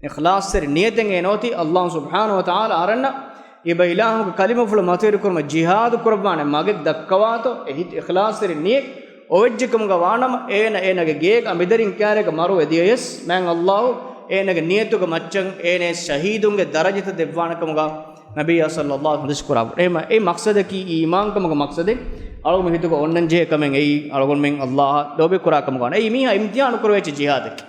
އިޚްލާޞްތެރި ނިޔަތެއް އޭނަ އޮތީ އައްލާހު ސުބްޙާނަހޫ ވަތަޢާލާ އަރަންނަށް އިބަ އިލާހުގެ ކަލިމަފުޅު މަތިވެރިކުރުމަށް ޖިހާދު ކުރައްވާނެ މަގެއް ދައްކަވާތޯ، އެ ހިތު އިޚްލާޞްތެރި ނިޔަތް އޮވެއްޖެކަމުގަ ވާނަމަ، އޭނަ އޭނަގެ ގޭގަ އަނބިދަރިން ކާރޭގަ މަރުވެ ދިޔަޔަސް، މާތް އައްލާހު އޭނަގެ ނިޔަތުގެ މައްޗަށް އޭނަޔަށް ޝަހީދުންގެ ދަރަޖަތައް ދެއްވާނެ ކަމުގަ ނަބިއްޔާ ޞައްލަﷲު ޙަދީޘް ކުރާ. އެ މަ-، އެ މަޤްޞަދަކީ އީމާންކަމުގެ މަޤްޞަދެއް އަޅުގަނޑު ހިތުގަ އޮންނަން ޖެހޭ ކަމެއް އެއީ އަޅުގަނޑުމެން އައްލާހަށް ލޯބި ކުރާ ކަމުގަ ވާނެ. އެއީ މީހާ އިމްތިޙާނު ކުރެވޭ ޖިހާދެއް.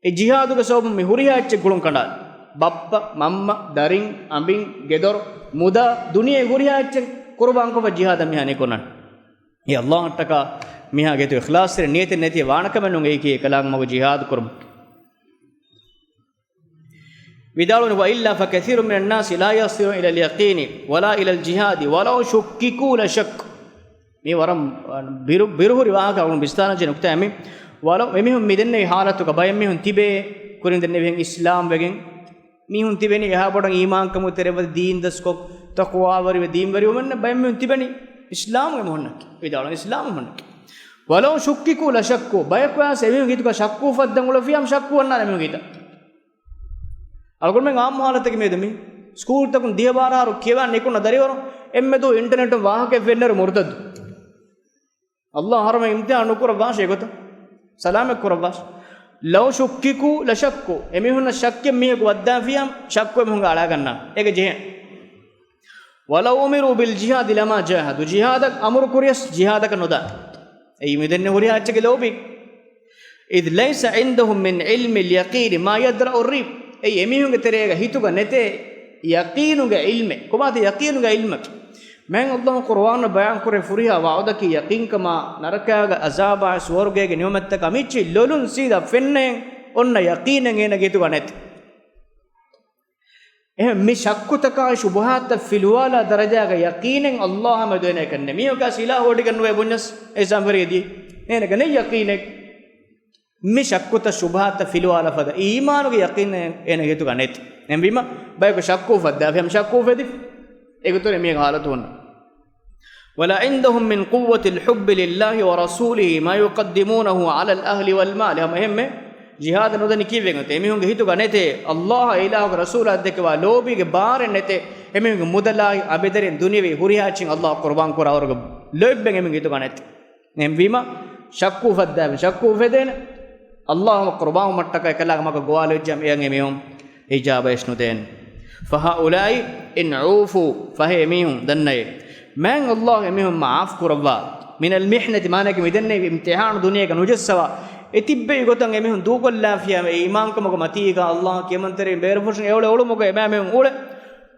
އެ ޖިހާދުގެ ސަބަބުން މި ހުރިހާ އެއްޗެއް ގުޅުން ކަނޑާލި. ބައްޕަ، މަންމަ، ދަރިން، އަނބިން، ގެދޮރު، މުދާ، ދުނިޔެ ހުރިހާ އެއްޗެއް ޤުރުބާންކޮށްފަ ޖިހާދަށް މިހާ ނިކުންނަން. އެ ﷲ އަށްޓަކާ މިހާ ގެތު އިޚްލާޞްތެރި ނިޔަތެއް ނެތި ވާނެ ކަމެއް ނޫން އެއީކީ އެކަލާނގެ މަގު ޖިހާދު ކުރުމަށް. ވިދާޅުވަނީ، "وإلا فكثير من الناس لا يصلون إلى اليقين ولا إلى الجهاد ولو شككوا لشكوا." މީ ވަރަށް ބިރު، ބިރުހުރި ވާހަކަ އަޅުން ވިސްނާލަންޖެހޭ ނުކުތާ މީ. ވަލައު އެމީހުން މި ދެންނެވި ހާލަތުގަ ބައެއް މީހުން ތިބޭ ކުރިން ދެންނެވިހެން އިސްލާމް ވެގެން. މީހުން ތިބެނީ އެހާ ބޮޑަށް އީމާންކަމުގެ ތެރެއަށް ދީން ދަސްކޮށް، ތަޤްވާވެރިވެ ދީންވެރިވުމެއް ނެތް. ބައެއް މީހުން ތިބެނީ އިސްލާމުގެ މުހުންނަކީ. ވިދާޅުވަނީ އިސްލާމުގެ މުހުންނަކީ. ولو شككوا لشكوا. ބަޔަކު އައިސް އެމީހުން ހިތުގަ ޝައްކު އުފައްދަން އުޅެފިއްޔާ ޝައްކު ވަންނާނެ އެމީހުންގެ ހިތަށް. އަޅުގަނޑުމެން އާއްމު ހާލަތަކީ މިއަދު މި ސްކޫލްތަކުން ދިހަ ބާރަ އަހަރު ކިޔަވާ ނިކުންނަ ދަރިވަރު އެންމެ ދުވަހު އިންޓަރނެޓުން ވާހަކައެއް ފެންނައިރު މުރުތައްދު. ﷲ އަށް އަހަރުމެން އިމްތިހާން ނުކުރައްވާށޭ އެގޮތަށް. ސަލާމަތް ކުރައްވާށޭ. لو شككوا لشكوا. އެމީހުންނަށް ޝައްކެއް މީހަކު ވައްދާފިއްޔާ ޝައްކު އެމީހުންގެ އަޅާގަންނާނެ. އޭގެ ޖެހޭނެ. ولو أمروا بالجهاد لما جاهدوا. ޖިހާދަށް އަމުރު ކުރިޔަސް ޖިހާދަކަށް ނުދާނެ. އެއީ މިދެންނެވި ހުރިހާ އެއްޗެއްގެ ލޯބި. إذ ليس عندهم من علم اليقين ما يدرأ الريب. އެއީ އެމީހުންގެ ތެރޭގަ ހިތުގަ ނެތޭ ޔަޤީނުގެ ޢިލްމެއް. ކޮބާތަ ޔަޤީނުގެ ޢިލްމަކީ؟ މާތް ﷲ ޤުރުއާނު ބަޔާން ކުރޭ ފުރިހާ ވަޢުދަކީ ޔަޤީންކަމާ، ނަރަކާގެ ޢަޒާބާއި ސުވަރުގޭގެ ނިޢުމަތްތަކާ މިއްޗި ލޮލުން ސީދާ ފެންނައިން އޮންނަ ޔަޤީނެއް އޭނަގެ ހިތުގަ ނެތޭ. އެހެން މި ޝައްކުތަކާއި ޝުބުހާތަށް ފިލުވާލާ ދަރަޖާގަ ޔަޤީނެއް ﷲ އާ މެދު އޭނައަކަށް ނެތް. މީހަކާ ސިލާހު ވޮޑިގެން ނުވޭ ބުންޏަސް އެ ސަންފަރިއެދި އޭނަގެ ނެތް ޔަޤީނެއް. މި ޝައްކުތައް ޝުބުހާތަށް ފިލުވާލާ ފަދަ އީމާނުގެ ޔަޤީނެއް އޭނަގެ ހިތުގަ ނެތޭ. އެހެންވީމަ ބަޔަކު ޝައްކު އުފައްދާފި ހަމަ ޝައްކު އުފެދިފަ. އެގޮތުން މީހަކަށް ހާލަތު ހުންނަ. ولا عندهم من قوة الحب لله ورسوله ما يقدمونه على الأهل والمال. ހަމަ އެހެންމެ ޖިހާދަށް ނުދަނީ ކީއްވެގެންތަ؟ އެމީހުންގެ ހިތުގަ ނެތޭ ﷲ އާ އިލާހުގެ ރަސޫލާ ދެކެވާ ލޯބީގެ ބާރެއް ނެތޭ. އެމީހުންގެ މުދަލާއި އަނބިދަރިން ދުނިޔެވީ ހުރިހާ އެއްޗެއް ﷲ އަށް ޤުރުބާން ކުރާވަރުގެ ލޯތްބެއް އެމީހުންގެ ހިތުގަ ނެތޭ. އެހެންވީމަ ޝައްކު އުފައްދާފި ޝައްކު އުފެދޭނެ. ﷲ އަށް ޤުރުބާންވުމަށްޓަކައި އެކަލާނގެ މަގަށް ގޮވާލެވިއްޖާ އެއަށް އެމީހުން އިޖާބައެއް ނުދޭނެ. فهؤلاء إن عوفوا، ފަހެ އެމީހުން ދަންނައޭ، މާތް ﷲ އެމީހުން މަޢާފް ކުރައްވާ. من المحنة، މާނައަކީ މިދެންނެވި އިމްތިޙާނު ދުނިޔޭގަ ނުޖައްސަވާ، އެ ތިއްބެވި ގޮތަށް އެމީހުން ދޫކޮށްލާފިޔާ އެ އީމާންކަމުގެ މަތީގަ ﷲ އަށް ކިޔަމަންތެރިން ބޭރުފުށިން އެއުޅެ އުޅުމުގަ އެމާމެން އުޅެ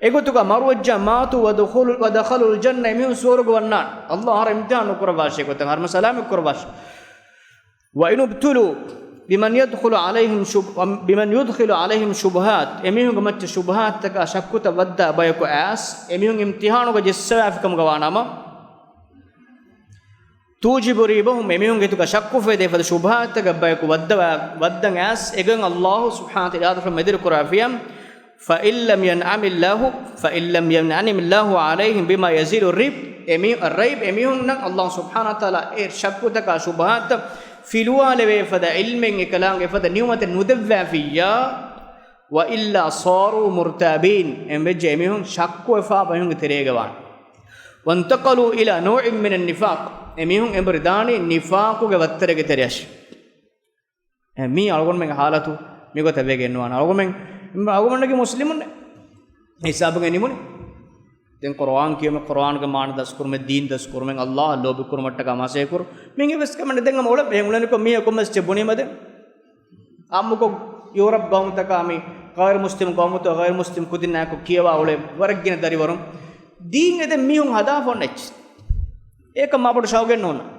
އެގޮތުގަ މަރުވެއްޖާ، ماتوا ودخلوا، ودخلوا الجنة، އެމީހުން ސުވަރުގެ ވަންނާނެ. ﷲ އަށް އިމްތިޙާނު ނުކުރައްވާށޭ އެގޮތަށް ހަރުމަ ސަލާމަތް ކުރައްވާށޭ. وإن ابتلوا بمن يدخل عليهم شب-، بمن يدخل عليهم شبهات، އެމީހުންގެ މައްޗަށް ޝުބުހާތްތަކާ ޝައްކުތައް ވައްދާ ބަޔަކު އައިސް، އެމީހުން އިމްތިޙާނުގަ ޖެއްސަވާފި ކަމުގަ ވާނަމަ، توجب ريبهم، އެމީހުންގެ ހިތުގަ ޝައްކު އުފެދޭ ފަދަ ޝުބުހާތްތަކަށް ބަޔަކު ވައްދަވާ، ވައްދަން އައިސް، އެގޮތް ﷲ ސުބްޙާނަހޫ ވަތަޢާލާ އިރާދަކުރާ މެދުވެރި ކުރާފިޔާ، فإن لم ينعم الله، فإن لم ينعم الله عليهم بما يزيل الريب، އެމީ-، الريب، އެމީހުންނަށް ﷲ ސުބްޙާނަހޫ ވަތަޢާލާ އެ ޝައްކުތަކާ ޝުބުހާތަށް ފިލުވާލެވޭ ފަދަ ޢިލްމެއް އެކަލާނގެ އެފަދަ ނިޢުމަތެއް ނުދެއްވާފިއްޔާ، وإلا صاروا مرتابين، އެހެންވެއްޖެ އެމީހުން ޝައްކުވެފާ ބަޔުންގެ ތެރޭގަ ވާނެ. وانتقلوا إلى نوع من النفاق، އެމީހުން އެނބުރި ދާނީ ނިފާޤުގެ ވައްތަރެއްގެ ތެރެއަށް. އެ، މީ އަޅުގަނޑުމެންގެ ޙާލަތު މިގޮތަށް ވެގެން ނުވާނެ. އަޅުގަނޑުމެން، އަޅުގަނޑުމެންނަކީ މުސްލިމުންނޭ. ހިސާބުގަ ނިމުނީ. ދެން ޤުރުއާން ކިޔުމެއް، ޤުރުއާންގެ މާނަ ދަސްކުރުމެއް، ދީން ދަސްކުރުމެއް، ﷲ އަށް ލޯބިކުރުމަށްޓަކާ މަސައްކަތް ކުރުން. މި އެއްވެސް ކަމެއް ނެތް. ދެން ހަމަ އުޅެ، އެހެން އުޅެނިކޮށް މީހަކު ކޮންމެސް އެއްޗެއް ބުނީމަ ދެން. އާއްމުކޮށް ޔޫރަޕް ގައުމުތަކާ މި ޣައިރު މުސްލިމް ގައުމުތައް، ޣައިރު މުސްލިމް ކުދިންނާއެކު ކިޔަވާ އުޅޭ ވަރަށް ގިނަ ދަރިވަރުން. ދީން އެދެން މީހުން ހަދާފަ އޮންނަ އެއްޗެއް. އެކަމާ ބޮޑު ޝައުގެއް ނޯންނާނެ.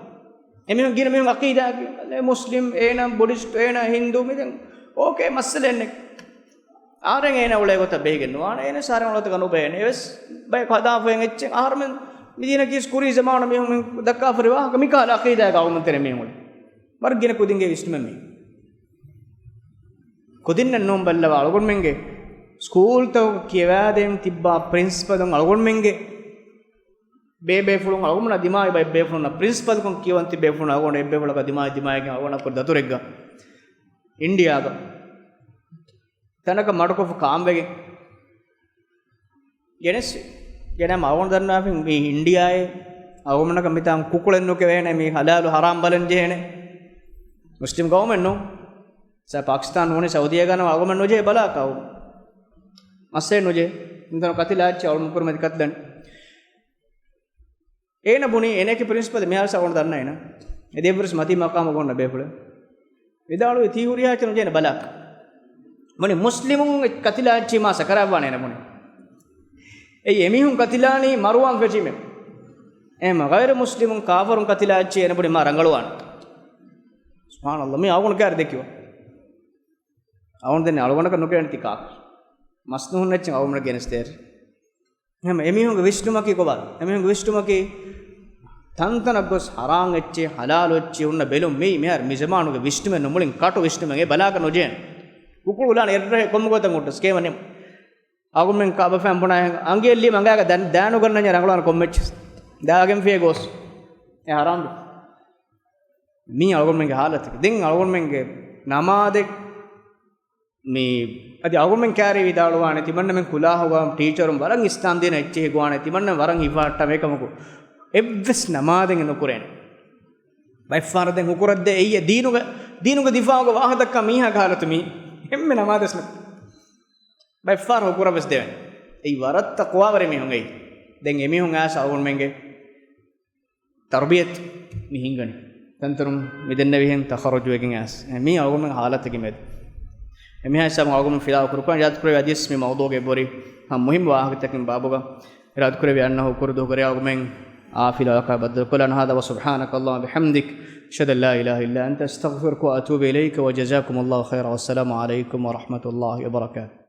އެމީހުން ގިނަ މީހުން ޢަޤީދާއަކީ، އޭ މުސްލިމް، އޭނަ ބުޑިސްޓް، އޭނަ ހިންދޫ، މި ދެން އޯކޭ މައްސަލައެއް ނެތް. އަހަރެން އޭނަ އުޅޭ ގޮތަށް ބެހިގެން ނުވާނެ، އޭނަ އަހަރެން އުޅޭ ގޮތަކަށް ނުބެހޭނެ. އެވެސް ބަޔަކު ހަދާފައި އެއްޗެއް. އަހަރެމެން މިދީނަކީ ކުރީ ޒަމާނު މީހުން ދައްކާފައި ވާހަކަ މިކަހަލަ ޢަޤީދާގެ ގައުމުން ތެރޭ މީހުން އުޅޭ. ވަރަށް ގިނަ ކުދިންގެ ވިސްނުމެއް މީ. ކުދިންނަށް ނޫން ބައްލަވާ އަޅުގަނޑުމެންގެ ސްކޫލްތަކުގަ ކިޔަވާދޭން ތިއްބާ ޕްރިންސިޕަލުން އަޅުގަނޑުމެންގެ ބޭބޭފުޅުން އަޅުގަނޑުމެންނާ ދިމާވި ބޭފުޅުންނަށް ޕްރިންސިޕަލްކަން ކިޔަވަން ތިބޭފުޅުން އަޅުގަނޑު އެއްބޭފުޅަކަށް ދިމާވި ދިމާވިގެން އަޅުގަނޑަށް ކުރި ދަތުރެއްގަ އިންޑިއާގަ ތަނަކަށް މަޑުކޮށްފަ ކާންވެގެން ގެނެސް، ގެނައިމަ އަޅުގަނޑު ދަންނަވާފިން މީ އިންޑިއާއޭ، އަޅުގަނޑަކަށް މިތާން ކުކުޅެއް ނުކެވޭނެ، މީ ހަލާލު ހަރާމް ބަލަން ޖެހޭނެ. މުސްލިމް ގައުމެއް ނޫން. ސަ ޕާކިސްތާން ނޫނީ ސައުދީއެއްގަ ނަމަ އަޅުގަނޑުމެން ނުޖެހޭ ބަލާކަށް. މައްސަލައެއް ނުޖެހޭ. އިންތަނު ކަތިލާ އެއްޗެއް އަޅުގަނޑު ކުރިމަތި ކަތިލަން. އޭނަ ބުނީ، އޭނައަކީ ޕްރިންސިޕަލް މިހާރު ސަ އަޅުގަނޑު ދަންނަ އޭނަ. އެ ދެއްވުރެސް މަތީ މަޤާމު ގޮންނަ ބޭފުޅެއް. ވިދާޅުވި ތީ ހުރިހާ އެއްޗެއް ނުޖެހޭނެ ބަލާ. ބުނި މުސްލިމުން ކަތިލާ އެއްޗި މާ ސަކަރާތްވާނޭ ބުނި. އެއީ އެމީހުން ކަތިލާނީ މަރުވާން ފެށީމެ. އެހެން ޣައިރު މުސްލިމުން ކާފަރުން ކަތިލާ އެއްޗި އޭނަ ބުނި މާ ރަނގަޅުވާނެ. ސުބްޙާނަﷲ، މީ އަޅުގަނޑު ކާރި ދެކިވާ. އަޅުގަނޑު ދެން އަޅުގަނޑަކަށް ނުކެނޑިތި ކާކު. މަސް ނުހުންނަ އެއްޗެއް އަޅުގަނޑަށް ގެނެސްދޭ. އެހެން އެމީހުންގެ ވިސްނުމަކީ ކޮބާ؟ އެމީހުންގެ ވިސްނުމަކީ ތަންތަނަށް ގޮސް ހަރާން އެއްޗެއް، ހަލާލު އެއްޗެއް ހުންނަ ބެލުން މީ، މިހާރު މި ޒަމާނުގެ ވިސްނުމެއް ނު، މުޅިން ކަޓު ވިސްނުމެއް. އެ ބަލާކަށް ނުޖޭނެ. ކުކުޅު އުލާނެ އެއްރަށެއް ކޮންމެ ގޮތަށް ހުއްޓުސް ކޭމަ ނިމު. އަޅުގަނޑުމެން ކާބަފައިން ބުނާ އަނގިއެއް ލިޔެ އަނގައިގަ ދާ، ދާނުގަންނަންޏާ ރަނގަޅުވާނެ ކޮންމެ އެއްޗެއް. ދާގެން ފިޔަ ގޯސް. އެ ހަރާން. މީ އަޅުގަނޑުމެންގެ ހާލަތަކީ. ދެން އަޅުގަނޑުމެންގެ ނަމާދެއް މި އަދި އަޅުގަނޑުމެން ކާރި ވިދާޅުވާނެ، ތިމަންނަމެން ކުލާހުގަ ޓީޗަރުން ވަރަށް އިސްލާމް ދީނަށް އެއްޗެހި ގޮވާނެ، ތިމަންނަމެން ވަރަށް ހިފަހައްޓާ މޭކަމަކު އެއްވެސް ނަމާދެއް ނުކުރޭނެ. ބައެއްފަހަރަށް ދެން ހުކުރައްދޭ އެއީ ދީނުގެ، ދީނުގެ ދިފާއުގެ ވާހަކަ ދައްކާ މީހާގެ ހާލަތު މީ. އެންމެ ނަމާދެއް ނު، ބައެއްފަހަރަށް ހުކުރަށް ވެސް ދެވޭނެ. އެއީ ވަރަށް ތަޤްވާވެރި މީހުން އެއީ. ދެން އެމީހުން އައިސް އަޅުގަނޑުމެންގެ ތަރުބިޔަތު މި ހިންގަނީ. ތަންތަނުން މި ދެންނެވިހެން ތަޚައްރަޖުވެގެން އައިސް. މީ އަޅުގަނޑުމެން ހާލަތަކީ މެދު. އެމީހާ ހިސާބުން އަޅުގަނޑުމެން ފިލާވަޅު ކުރުކަން ޔާދު ކުރެވި އަދިވެސް މި މައުޟޫޢުގެ ބޮޑު ހަމަ މުހިއްމު ވާހަކަތަކުން ބާބުގަ އިރާދަ ކުރެވި އަންނަ ހުކުރު ދުވަހުގެ ރޭ އަޅުގަނޑުމެން އާ ފިލާވަޅަކާ ބައްދަލުކޮށްލާނަން. هذا وسبحانك اللهم وبحمدك، أشهد أن لا إله إلا أنت، أستغفرك وأتوب إليك، وجزاكم الله خيرا، والسلام عليكم ورحمة الله وبركاته.